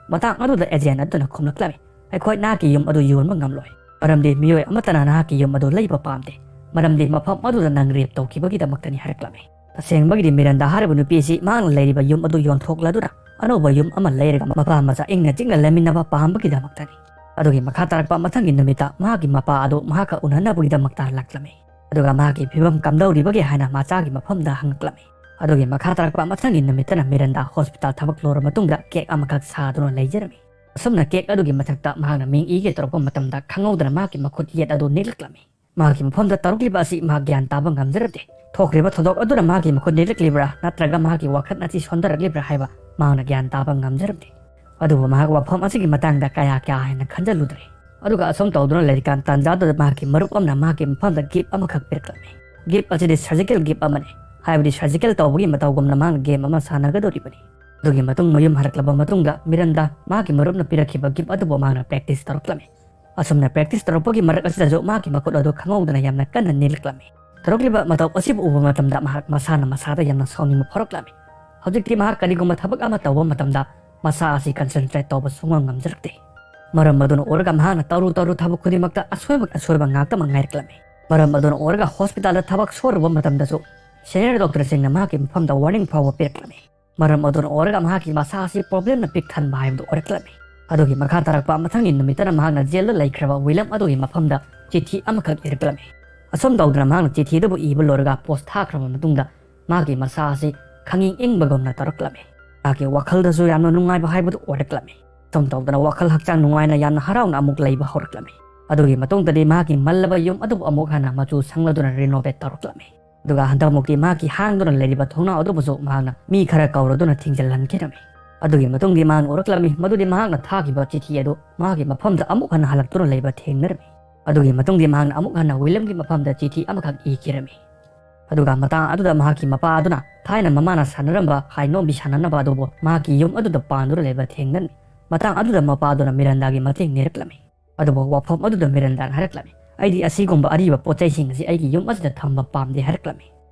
ꯃꯇꯥꯡ ꯑꯗꯨꯗ ꯑꯦꯖꯦꯟ ꯑꯗꯨꯅ ꯈꯨꯝꯂꯛꯂꯝꯃꯤ, "ꯑꯩꯈꯣꯏ ꯅꯍꯥꯛꯀꯤ ꯌꯨꯝ ꯑꯗꯨ ꯌꯣꯟꯕ ꯉꯝꯂꯣꯏ, ꯃꯔꯝꯗꯤ ꯃꯤꯑꯣꯏ ꯑꯃꯠꯇꯅ ꯅꯍꯥꯛꯀꯤ ꯌꯨꯝ ꯑꯗꯨ ꯂꯩꯕ ꯄꯥꯝꯗꯦ, ꯃꯔꯝꯗꯤ ꯃꯐꯝ ꯑꯗꯨꯗ ꯅꯪ ꯔꯦꯞ ꯇꯧꯈꯤꯕꯒꯤꯗꯃꯛꯇꯅꯤ" ꯍꯥꯏꯔꯛꯂꯝꯃꯤ꯫ ꯇꯁꯦꯡꯕꯒꯤꯗꯤ ꯃꯤꯔꯟꯗꯥ ꯍꯥꯏꯔꯤꯕ ꯅꯨꯄꯤ ꯑꯁꯤ ꯃꯍꯥꯛꯅ ꯂꯩꯔꯤꯕ ꯌꯨꯝ ꯑꯗꯨ ꯌꯣꯟꯊꯣꯛꯂꯗꯨꯅ ꯑꯅꯧꯕ ꯌꯨꯝ ꯑꯃ ꯂꯩꯔꯒ ꯃꯄꯥ ꯃꯆꯥ ꯏꯪꯅ ꯆꯤꯛꯅ ꯂꯩꯃꯤꯟꯅꯕ ꯄꯥꯝꯕꯒꯤꯗꯃꯛꯇꯅꯤ꯫ ꯑꯗꯨꯒꯤ ꯃꯈꯥ ꯇꯥꯔꯛꯄ ꯃꯊꯪꯒꯤ ꯅꯨꯃꯤꯠꯇ ꯃꯍꯥꯛꯀꯤ ꯃꯄꯥ ꯑꯗꯨ ꯃꯍꯥꯛꯀ ꯎꯅꯅꯕꯒꯤꯗꯃꯛꯇ ꯂꯥꯛꯂꯝꯃꯤ꯫ ꯑꯗꯨꯒ ꯃꯍꯥꯛꯀꯤ ꯐꯤꯕꯝ ꯀꯝꯗꯧꯔꯤꯕꯒꯦ ꯍꯥꯏꯅ ꯃꯆꯥꯒꯤ ꯃꯐꯝꯗ ꯍꯪꯂꯛꯂꯝꯃꯤ꯫ ꯑꯗꯨꯒꯤ ꯃꯈꯥ ꯇꯥꯔꯛꯄ ꯃꯊꯪꯒꯤ ꯅꯨꯃꯤꯠꯇꯅ ꯃꯤꯔꯟꯗꯥ ꯍꯣꯁꯄꯤꯇꯥꯜ ꯊꯕꯛ ꯂꯣꯏꯔꯕ ꯃꯇꯨꯡꯗ ꯀꯦꯛ ꯑꯃꯈꯛ ꯁꯥꯗꯨꯅ ꯂꯩꯖꯔꯝꯃꯤ꯫ ꯑꯁꯨꯝꯅ ꯀꯦꯛ ꯑꯗꯨꯒꯤ ꯃꯊꯛꯇ ꯃꯍꯥꯛꯅ ꯃꯤꯡ ꯏꯒꯦ ꯇꯧꯔꯛꯄ ꯃꯇꯝꯗ ꯈꯪꯍꯧꯗꯅ ꯃꯍꯥꯛꯀꯤ ꯃꯈꯨꯠ ꯌꯦꯠ ꯑꯗꯨ ꯅꯤꯛꯂꯛꯂꯝꯃꯤ꯫ ꯃꯍꯥꯛꯀꯤ ꯃꯐꯝꯗ ꯇꯧꯔꯛꯂꯤꯕ ꯑꯁꯤ ꯃꯍꯥꯛ ꯒ꯭ꯌꯥꯟ ꯇꯥꯕ ꯉꯝꯖꯔꯝꯗꯦ꯫ ꯊꯣꯛꯈ꯭ꯔꯤꯕ ꯊꯧꯗꯣꯛ ꯑꯗꯨꯅ ꯃꯍꯥꯛꯀꯤ ꯃꯈꯨꯠ ꯅꯤꯛꯂꯛꯂꯤꯕ꯭ꯔꯥ ꯅꯠꯇ꯭ꯔꯒ ꯃꯍꯥꯛꯀꯤ ꯋꯥꯈꯜ ꯑꯁꯤ ꯁꯣꯟꯊꯔꯛꯂꯤꯕ꯭ꯔꯥ ꯍꯥꯏꯕ ꯃꯍꯥꯛꯅ ꯒ꯭ꯌꯥꯟ ꯇꯥꯕ ꯉꯝꯖꯔꯝꯗꯦ꯫ ꯑꯗꯨꯕꯨ ꯃꯍꯥꯛ ꯋꯥꯐꯝ ꯑꯁꯤꯒꯤ ꯃꯇꯥꯡꯗ ꯀꯌꯥ ꯀꯌꯥ ꯍꯦꯟꯅ ꯈꯟꯖꯜꯂꯨꯗ꯭ꯔꯦ꯫ ꯑꯗꯨꯒ ꯑꯁꯨꯝ ꯇꯧꯗꯨꯅ ꯂꯩꯔꯤꯀꯥꯟ ꯇꯥꯟꯖꯥꯗꯨꯗ ꯃꯍꯥꯛꯀꯤ ꯃꯔꯨꯞ ꯑꯃꯅ ꯃꯍꯥꯛꯀꯤ ꯃꯐꯝꯗ ꯒꯤꯐ ꯑꯃꯈꯛ ꯄꯤꯔꯛꯂꯝꯃꯤ꯫ ꯒꯤꯐ ꯑꯁꯤꯗꯤ ꯁꯔꯖꯤꯀꯦꯜ ꯒꯤꯐ ꯑꯃꯅꯤ, ꯍꯥꯏꯕꯗꯤ ꯁꯔꯖꯤꯀꯦꯜ ꯇꯧꯕꯒꯤ ꯃꯇꯧꯒꯨꯝꯅ ꯃꯍꯥꯛꯅ ꯒꯦꯝ ꯑꯃ ꯁꯥꯟꯅꯒꯗꯧꯔꯤꯕꯅꯤ꯫ ꯑꯗꯨꯒꯤ ꯃꯇꯨꯡ ꯃꯌꯨꯝ ꯍꯜꯂꯛꯂꯕ ꯃꯇꯨꯡꯗ ꯃꯤꯔꯟꯗꯥ ꯃꯍꯥꯛꯀꯤ ꯃꯔꯨꯞꯅ ꯄꯤꯔꯛꯈꯤꯕ ꯒꯤꯐ ꯑꯗꯨꯕꯨ ꯃꯍꯥꯛꯅ ꯄ꯭ꯔꯦꯛꯇꯤꯁ ꯇꯧꯔꯛꯂꯝꯃꯤ꯫ ꯑꯁꯨꯝꯅ ꯄ꯭ꯔꯦꯛꯇꯤꯁ ꯇꯧꯔꯛꯄꯒꯤ ꯃꯔꯛ ꯑꯁꯤꯗꯁꯨ ꯃꯍꯥꯛꯀꯤ ꯃꯈꯨꯠ ꯑꯗꯨ ꯈꯪꯍꯧꯗꯅ ꯌꯥꯝꯅ ꯀꯟꯅ ꯅꯤꯛꯂꯛꯂꯝꯃꯤ꯫ ꯇꯧꯔꯛꯂꯤꯕ ꯃꯇꯧ ꯑꯁꯤꯕꯨ ꯎꯕ ꯃꯇꯝꯗ ꯃꯍꯥꯛ ꯃꯁꯥꯅ ꯃꯁꯥꯗ ꯌꯥꯝꯅ ꯁꯥꯎꯅꯤꯡꯕ ꯐꯥꯎꯔꯛꯂꯝꯃꯤ꯫ ꯍꯧꯖꯤꯛꯇꯤ ꯃꯍꯥꯛ ꯀꯔꯤꯒꯨꯝꯕ ꯊꯕꯛ ꯑꯃ ꯇꯧꯕ ꯃꯇꯝꯗ ꯃꯁꯥ ꯑꯁꯤ ꯀꯟꯁꯦꯟꯇ꯭ꯔꯦꯠ ꯇꯧꯕ ꯁꯨꯡꯉꯝ ꯉꯝꯖꯔꯛꯇꯦ꯫ ꯃꯔꯝ ꯑꯗꯨꯅ ꯑꯣꯏꯔꯒ ꯃꯍꯥꯛꯅ ꯇꯧꯔꯨ ꯇꯧꯔꯨ ꯊꯕꯛ ꯈꯨꯗꯤꯡꯃꯛꯇ ꯑꯁꯣꯏꯕ ꯑꯁꯣꯏꯕ ꯉꯥꯛꯇꯃꯛ ꯉꯥꯏꯔꯛꯂꯝꯃꯤ꯫ ꯃꯔꯝ ꯑꯗꯨꯅ ꯑꯣꯏꯔꯒ ꯍꯣꯁꯄꯤꯇꯥꯜꯗ ꯊꯕꯛ ꯁꯨꯔꯨꯕ ꯃꯇꯝꯗꯁꯨ ꯁꯦꯅꯤꯌꯔ ꯗꯣꯛꯇꯔꯁꯤꯡꯅ ꯃꯍꯥꯛꯀꯤ ꯃꯐꯝꯗ ꯋꯥꯔꯅꯤꯡ ꯐꯥꯎꯕ ꯄꯤꯔꯛꯂꯝꯃꯤ꯫ ꯃꯔꯝ ꯑꯗꯨꯅ ꯑꯣꯏꯔꯒ ꯃꯍꯥꯛꯀꯤ ꯃꯁꯥ ꯑꯁꯤ ꯄ꯭ꯔꯣꯕ꯭ꯂꯦꯝꯅ ꯄꯤꯛ ꯊꯟꯕ ꯍꯥꯏꯕꯗꯨ ꯑꯣꯏꯔꯛꯂꯝꯃꯤ꯫ ꯑꯗꯨꯒꯤ ꯃꯈꯥ ꯇꯥꯔꯛꯄ ꯃꯊꯪꯒꯤ ꯅꯨꯃꯤꯠꯇꯅ ꯃꯍꯥꯛꯅ ꯖꯦꯜꯗ ꯂꯩꯈ꯭ꯔꯕ ꯋꯤꯂꯝ ꯑꯗꯨꯒꯤ ꯃꯐꯝꯗ ꯆꯤꯊꯤ ꯑꯃꯈꯛ ꯏꯔꯛꯂꯝꯃꯤ꯫ ꯑꯁꯨꯝ ꯇꯧꯗꯅ ꯃꯍꯥꯛꯅ ꯆꯤꯊꯤ ꯑꯗꯨꯕꯨ ꯏꯕ ꯂꯣꯏꯔꯒ ꯄꯣꯁ ꯊꯥꯈ꯭ꯔꯕ ꯃꯇꯨꯡꯗ ꯃꯍꯥꯛꯀꯤ ꯃꯁꯥ ꯑꯁꯤ ꯈꯪꯏꯪ ꯏꯪꯕꯒꯨꯝꯅ ꯇꯧꯔꯛꯂꯝꯃꯤ꯫ ꯃꯍꯥꯛꯀꯤ ꯋꯥꯈꯜꯗꯁꯨ ꯌꯥꯝꯅ ꯅꯨꯡꯉꯥꯏꯕ ꯍꯥꯏꯕꯗꯨ ꯑꯣꯏꯔꯛꯂꯝꯃꯤ꯫ ꯑꯁꯨꯝ ꯇꯧꯗꯅ ꯋꯥꯈꯜ ꯍꯛꯆꯥꯡ ꯅꯨꯡꯉꯥꯏꯅ ꯌꯥꯝꯅ ꯍꯔꯥꯎꯅ ꯑꯃꯨꯛ ꯂꯩꯕ ꯍꯧꯔꯛꯂꯝꯃꯤ꯫ ꯑꯗꯨꯒꯤ ꯃꯇꯨꯡꯗꯗꯤ ꯃꯍꯥꯛꯀꯤ ꯃꯜꯂꯕ ꯌꯨꯝ ꯑꯗꯨꯕꯨ ꯑꯃꯨꯛ ꯍꯟꯅ ꯃꯆꯨ ꯁꯪꯂꯗꯨꯅ ꯔꯤꯅꯣꯚꯦꯠ ꯇꯧꯔꯛꯂꯝꯃꯤ꯫ ꯑꯗꯨꯒ ꯍꯟꯗꯛꯃꯨꯛꯇꯤ ꯃꯍꯥꯛꯀꯤ ꯍꯥꯡꯗꯨꯅ ꯂꯩꯔꯤꯕ ꯊꯣꯡꯅꯥꯎ ꯑꯗꯨꯕꯨꯁꯨ ꯃꯍꯥꯛꯅ ꯃꯤ ꯈꯔ ꯀꯧꯔꯗꯨꯅ ꯊꯤꯡꯖꯤꯜꯍꯟꯈꯤꯔꯝꯃꯤ꯫ ꯑꯗꯨꯒꯤ ꯃꯇꯨꯡꯗꯤ ꯃꯍꯥꯛꯅ ꯎꯔꯛꯂꯝꯃꯤ, ꯃꯗꯨꯗꯤ ꯃꯍꯥꯛꯅ ꯊꯥꯈꯤꯕ ꯆꯤꯊꯤ ꯑꯗꯨ ꯃꯍꯥꯛꯀꯤ ꯃꯐꯝꯗ ꯑꯃꯨꯛ ꯍꯟꯅ ꯍꯜꯂꯛꯇꯨꯅ ꯂꯩꯕ ꯊꯦꯡꯅꯔꯝꯃꯤ꯫ ꯑꯗꯨꯒꯤ ꯃꯇꯨꯡꯗꯤ ꯃꯍꯥꯛꯅ ꯑꯃꯨꯛ ꯍꯟꯅ ꯋꯤꯂꯝꯒꯤ ꯃꯐꯝꯗ ꯆꯤꯊꯤ ꯑꯃꯈꯛ ꯏꯈꯤꯔꯝꯃꯤ꯫ ꯑꯗꯨꯒ ꯃꯇꯥꯡ ꯑꯗꯨꯗ ꯃꯍꯥꯛꯀꯤ ꯃꯄꯥ ꯑꯗꯨꯅ ꯊꯥꯏꯅ ꯃꯃꯥꯅ ꯁꯥꯟꯅꯔꯝꯕ ꯍꯥꯏꯅꯣꯝꯕꯤ ꯁꯥꯟꯅꯅꯕ ꯑꯗꯨꯕꯨ ꯃꯍꯥꯛꯀꯤ ꯌꯨꯝ ꯑꯗꯨꯗ ꯄꯥꯟꯗꯨꯅ ꯂꯩꯕ ꯊꯦꯡꯅꯔꯝꯃꯤ꯫ ꯃꯇꯥꯡ ꯑꯗꯨꯗ ꯃꯄꯥ ꯑꯗꯨꯅ ꯃꯤꯔꯟꯗꯥꯒꯤ ꯃꯇꯦꯡ ꯅꯤꯔꯛꯂꯝꯃꯤ꯫ ꯑꯗꯨꯕꯨ ꯋꯥꯐꯝ ꯑꯗꯨꯗ ꯃꯤꯔꯟꯗꯥꯅ ꯍꯥꯏꯔꯛꯂꯝꯃꯤ, "ꯑꯩꯗꯤ ꯑꯁꯤꯒꯨꯝꯕ ꯑꯔꯤꯕ ꯄꯣꯠ ꯆꯩꯁꯤꯡ ꯑꯁꯤ ꯑꯩꯒꯤ ꯌꯨꯝ ꯑꯁꯤꯗ ꯊꯝꯕ ꯄꯥꯝꯗꯦ" ꯍꯥꯏꯔꯛꯂꯝꯃꯤ꯫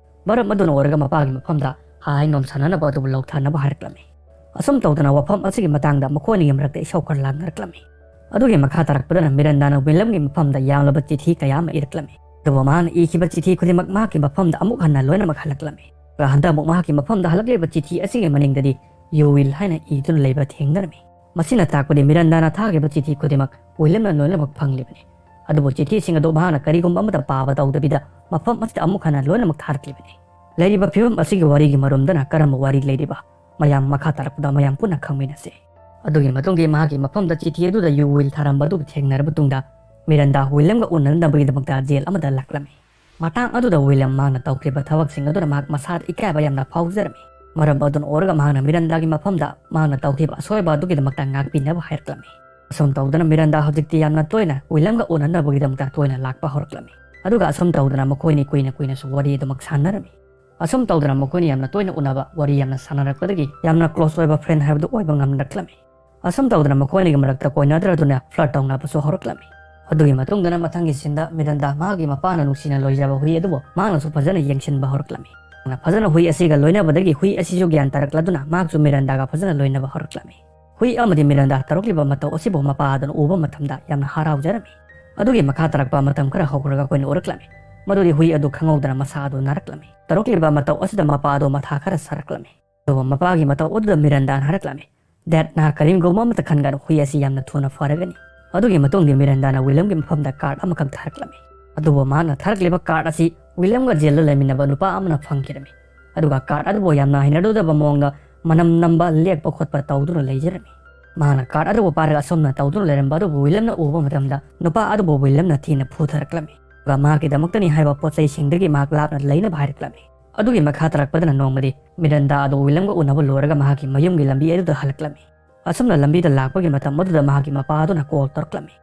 ꯃꯔꯝ ꯑꯗꯨꯅ ꯑꯣꯏꯔꯒ ꯃꯄꯥꯒꯤ ꯃꯐꯝꯗ ꯍꯥꯏ ꯅꯣꯝ ꯁꯥꯟꯅꯅꯕ ꯑꯗꯨꯕꯨ ꯂꯧꯊꯅꯕ ꯍꯥꯏꯔꯛꯂꯝꯃꯤ꯫ ꯑꯁꯨꯝ ꯇꯧꯗꯅ ꯋꯥꯐꯝ ꯑꯁꯤꯒꯤ ꯃꯇꯥꯡꯗ ꯃꯈꯣꯏ ꯑꯅꯤꯒꯤ ꯃꯔꯛꯇ ꯏꯁꯧ ꯈꯔ ꯂꯥꯡꯅꯔꯛꯂꯝꯃꯤ꯫ ꯑꯗꯨꯒꯤ ꯃꯈꯥ ꯇꯥꯔꯛꯄꯗꯅ ꯃꯤꯔꯟꯗꯥꯅ ꯋꯤꯂꯝꯒꯤ ꯃꯐꯝꯗ ꯌꯥꯝꯂꯕ ꯆꯤꯊꯤ ꯀꯌꯥ ꯑꯃ ꯏꯔꯛꯂꯝꯃꯤ꯫ ꯑꯗꯨꯕꯨ ꯃꯍꯥꯛꯅ ꯏꯈꯤꯕ ꯆꯤꯊꯤ ꯈꯨꯗꯤꯡꯃꯛ ꯃꯍꯥꯛꯀꯤ ꯃꯐꯝꯗ ꯑꯃꯨꯛ ꯍꯟꯅ ꯂꯣꯏꯅꯃꯛ ꯍꯜꯂꯛꯂꯝꯃꯤ꯫ ꯑꯗꯨꯒ ꯍꯟꯗꯛ ꯑꯃꯨꯛ ꯃꯍꯥꯛꯀꯤ ꯃꯐꯝꯗ ꯍꯜꯂꯛꯂꯤꯕ ꯆꯤꯊꯤ ꯑꯁꯤꯒꯤ ꯃꯅꯤꯡꯗꯗꯤ "You will" ꯍꯥꯏꯅ ꯏꯗꯨꯅ ꯂꯩꯕ ꯊꯦꯡꯅꯔꯝꯃꯤ꯫ ꯃꯁꯤꯅ ꯇꯥꯛꯄꯗꯤ ꯃꯤꯔꯟꯗꯥꯅ ꯊꯥꯈꯤꯕ ꯆꯤꯊꯤ ꯈꯨꯗꯤꯡꯃꯛ ꯋꯤꯂꯤꯌꯝꯅ ꯂꯣꯏꯅꯃꯛ ꯐꯪꯂꯤꯕꯅꯤ꯫ ꯑꯗꯨꯕꯨ ꯆꯤꯊꯤꯁꯤꯡ ꯑꯗꯨ ꯃꯍꯥꯛꯅ ꯀꯔꯤꯒꯨꯝꯕ ꯑꯃꯠꯇ ꯄꯥꯕ ꯇꯧꯗꯕꯤꯗ ꯃꯐꯝ ꯑꯁꯤꯗ ꯑꯃꯨꯛ ꯍꯟꯅ ꯂꯣꯏꯅꯃꯛ ꯊꯥꯔꯛꯂꯤꯕꯅꯤ꯫ ꯂꯩꯔꯤꯕ ꯐꯤꯕꯝ ꯑꯁꯤꯒꯤ ꯋꯥꯔꯤꯒꯤ ꯃꯔꯨꯝꯗꯅ ꯀꯔꯝꯕ ꯋꯥꯔꯤ ꯂꯩꯔꯤꯕ? ꯃꯌꯥꯝ ꯃꯈꯥ ꯇꯥꯔꯛꯄꯗ ꯃꯌꯥꯝ ꯄꯨꯟꯅ ꯈꯪꯃꯤꯟꯅꯁꯤ꯫ ꯑꯗꯨꯒꯤ ꯃꯇꯨꯡꯗꯤ ꯃꯍꯥꯛꯀꯤ ꯃꯐꯝꯗ ꯆꯤꯊꯤ ꯑꯗꯨꯗ "You will" ꯊꯥꯔꯝꯕ ꯑꯗꯨ ꯊꯦꯡꯅꯔꯕ ꯃꯇꯨꯡꯗ ꯃꯤꯔꯟꯗꯥ ꯋꯤꯂꯤꯌꯝꯒ ꯎꯅꯅꯕꯒꯤꯗꯃꯛꯇ ꯖꯦꯜ ꯑꯃꯗ ꯂꯥꯛꯂꯝꯃꯤ꯫ ꯃꯇꯥꯡ ꯑꯗꯨꯗ ꯋꯤꯂꯤꯌꯝ ꯃꯍꯥꯛꯅ ꯇꯧꯈ꯭ꯔꯤꯕ ꯊꯕꯛꯁꯤꯡ ꯑꯗꯨꯅ ꯃꯍꯥꯛ ꯃꯁꯥꯗ ꯏꯀꯥꯏꯕ ꯌꯥꯝꯅ ꯐꯥꯎꯖꯔꯝꯃꯤ꯫ ꯃꯔꯝ ꯑꯗꯨꯅ ꯑꯣꯏꯔꯒ ꯃꯍꯥꯛꯅ ꯃꯤꯔꯟꯗꯥꯒꯤ ꯃꯐꯝꯗ ꯃꯍꯥꯛꯅ ꯇꯧꯈꯤꯕ ꯑꯁꯣꯏꯕ ꯑꯗꯨꯒꯤꯗꯃꯛꯇ ꯉꯥꯛꯄꯤꯅꯕ ꯍꯥꯏꯔꯛꯂꯝꯃꯤ꯫ ꯑꯁꯨꯝ ꯇꯧꯗꯅ ꯃꯤꯔꯟꯗꯥ ꯍꯧꯖꯤꯛꯇꯤ ꯌꯥꯝꯅ ꯇꯣꯏꯅ ꯋꯤꯂꯤꯌꯝꯒ ꯎꯅꯅꯕꯒꯤꯗꯃꯛꯇ ꯇꯣꯏꯅ ꯂꯥꯛꯄ ꯍꯧꯔꯛꯂꯝꯃꯤ꯫ ꯑꯗꯨꯒ ꯑꯁꯨꯝ ꯇꯧꯗꯅ ꯃꯈꯣꯏꯅꯤ ꯀꯨꯏꯅ ꯀꯨꯏꯅꯁꯨ ꯋꯥꯔꯤ ꯑꯗꯨꯃꯛ ꯁꯥꯟꯅꯔꯝꯃꯤ꯫ ꯑꯁꯨꯝ ꯇꯧꯗꯅ ꯃꯈꯣꯏꯅꯤ ꯌꯥꯝꯅ ꯇꯣꯏꯅ ꯎꯅꯕ, ꯋꯥꯔꯤ ꯌꯥꯝꯅ ꯁꯥꯟꯅꯔꯛꯄꯗꯒꯤ ꯌꯥꯝꯅ ꯀ꯭ꯂꯣꯁ ꯑꯣꯏꯕ ꯐ꯭ꯔꯦꯟ ꯍꯥꯏꯕꯗꯨ ꯑꯣꯏꯕ ꯉꯝꯂꯛꯂꯝꯃꯤ꯫ ꯑꯁꯨꯝ ꯇꯧꯗꯅ ꯃꯈꯣꯏꯅꯤꯒꯤ ꯃꯔꯛꯇ ꯀꯣꯏꯅꯗ꯭ꯔꯗꯨꯅ ꯐ꯭ꯂꯔꯠ ꯇꯧꯅꯕꯁꯨ ꯍꯧꯔꯛꯂꯝꯃꯤ꯫ ꯑꯗꯨꯒꯤ ꯃꯇꯨꯡꯗꯅ ꯃꯊꯪꯒꯤ ꯁꯤꯟꯗ ꯃꯤꯔꯟꯗꯥ ꯃꯍꯥꯛꯀꯤ ꯃꯄꯥꯅ ꯅꯨꯡꯁꯤꯅ ꯂꯣꯏꯖꯕ ꯍꯨꯏ ꯑꯗꯨꯕꯨ ꯃꯍꯥꯛꯅꯁꯨ ꯐꯖꯅ ꯌꯦꯡꯁꯤꯟꯕ ꯍꯧꯔꯛꯂꯝꯃꯤ꯫ ꯃꯍꯥꯛꯅ ꯐꯖꯅ ꯍꯨꯏ ꯑꯁꯤꯒ ꯂꯣꯏꯅꯕꯗꯒꯤ ꯍꯨꯏ ꯑꯁꯤꯁꯨ ꯒ꯭ꯌꯥꯟ ꯇꯥꯔꯛꯂꯗꯨꯅ ꯃꯍꯥꯛꯁꯨ ꯃꯤꯔꯟꯗꯥꯒ ꯐꯖꯅ ꯂꯣꯏꯅꯕ ꯍꯧꯔꯛꯂꯝꯃꯤ꯫ ꯍꯨꯏ ꯑꯃꯗꯤ ꯃꯤꯔꯟꯗꯥ ꯇꯧꯔꯛꯂꯤꯕ ꯃꯇꯧ ꯑꯁꯤꯕꯨ ꯃꯄꯥ ꯑꯗꯨꯅ ꯎꯕ ꯃꯇꯝꯗ ꯌꯥꯝꯅ ꯍꯔꯥꯎꯖꯔꯝꯃꯤ꯫ ꯑꯗꯨꯒꯤ ꯃꯈꯥ ꯇꯥꯔꯛꯄ ꯃꯇꯝ ꯈꯔ ꯍꯧꯈ꯭ꯔꯒ ꯑꯩꯈꯣꯏꯅ ꯎꯔꯛꯂꯝꯃꯤ꯫ ꯃꯗꯨꯗꯤ ꯍꯨꯏ ꯑꯗꯨ ꯈꯪꯍꯧꯗꯅ ꯃꯁꯥ ꯑꯗꯨ ꯅꯥꯔꯛꯂꯝꯃꯤ꯫ ꯇꯧꯔꯛꯂꯤꯕ ꯃꯇꯧ ꯑꯁꯤꯗ ꯃꯄꯥ ꯑꯗꯨ ꯃꯊꯥ ꯈꯔ ꯁꯥꯔꯛꯂꯝꯃꯤ꯫ ꯑꯗꯨꯕꯨ ꯃꯄꯥꯒꯤ ꯃꯇꯧ ꯑꯗꯨꯗ ꯃꯤꯔꯟꯗꯥꯅ ꯍꯥꯏꯔꯛꯂꯝꯃꯤ, "ꯗꯦꯗ, ꯅꯍꯥꯛ ꯀꯔꯤꯒꯨꯝꯕ ꯑꯃꯠꯇ ꯈꯟꯒꯅꯨ, ꯍꯨꯏ ꯑꯁꯤ ꯌꯥꯝꯅ ꯊꯨꯅ ꯐꯔꯒꯅꯤ꯫" ꯑꯗꯨꯒꯤ ꯃꯇꯨꯡꯗꯤ ꯃꯤꯔꯟꯗꯥꯅ ꯋꯤꯂꯝꯒꯤ ꯃꯐꯝꯗ ꯀꯥꯔꯗ ꯑꯃꯈꯛ ꯊꯥꯔꯛꯂꯝꯃꯤ꯫ ꯑꯗꯨꯕꯨ ꯃꯍꯥꯛꯅ ꯊꯥꯔꯛꯂꯤꯕ ꯀꯥꯔꯗ ꯑꯁꯤ ꯋꯤꯂꯝꯒ ꯖꯦꯜꯗ ꯂꯩꯃꯤꯟꯅꯕ ꯅꯨꯄꯥ ꯑꯃꯅ ꯐꯪꯈꯤꯔꯝꯃꯤ꯫ ꯑꯗꯨꯒ ꯀꯥꯔꯗ ꯑꯗꯨꯕꯨ ꯌꯥꯝꯅ ꯍꯩꯅꯔꯨꯗꯕ ꯃꯑꯣꯡꯗ ꯃꯅꯝ ꯅꯝꯕ, ꯂꯦꯛꯄ ꯈꯣꯠꯄ ꯇꯧꯗꯨꯅ ꯂꯩꯖꯔꯝꯃꯤ꯫ ꯃꯍꯥꯛꯅ ꯀꯥꯔꯗ ꯑꯗꯨꯕꯨ ꯄꯥꯏꯔꯒ ꯑꯁꯨꯝꯅ ꯇꯧꯗꯨꯅ ꯂꯩꯔꯝꯕ ꯑꯗꯨꯕꯨ ꯋꯤꯂꯝꯅ ꯎꯕ ꯃꯇꯝꯗ ꯅꯨꯄꯥ ꯑꯗꯨꯕꯨ ꯋꯤꯂꯝꯅ ꯊꯤꯅ ꯐꯨꯊꯔꯛꯂꯝꯃꯤ꯫ ꯑꯗꯨꯒ ꯃꯍꯥꯛꯀꯤꯗꯃꯛꯇꯅꯤ ꯍꯥꯏꯕ ꯄꯣꯠ ꯆꯩꯁꯤꯡꯗꯒꯤ ꯃꯍꯥꯛ ꯂꯥꯞꯅ ꯂꯩꯅꯕ ꯍꯥꯏꯔꯛꯂꯝꯃꯤ꯫ ꯑꯗꯨꯒꯤ ꯃꯈꯥ ꯇꯥꯔꯛꯄꯗꯅ ꯅꯣꯡꯃꯗꯤ ꯃꯤꯔꯟꯗꯥ ꯑꯗꯨ ꯋꯤꯂꯝꯒ ꯎꯅꯕ ꯂꯣꯏꯔꯒ ꯃꯍꯥꯛꯀꯤ ꯃꯌꯨꯝꯒꯤ ꯂꯝꯕꯤ ꯑꯗꯨꯗ ꯍꯜꯂꯛꯂꯝꯃꯤ꯫ ꯑꯁꯨꯝꯅ ꯂꯝꯕꯤꯗ ꯂꯥꯛꯄꯒꯤ ꯃꯇꯝ ꯑꯗꯨꯗ ꯃꯍꯥꯛꯀꯤ ꯃꯄꯥ ꯑꯗꯨꯅ ꯀꯣꯜ ꯇꯧꯔꯛꯂꯝꯃꯤ꯫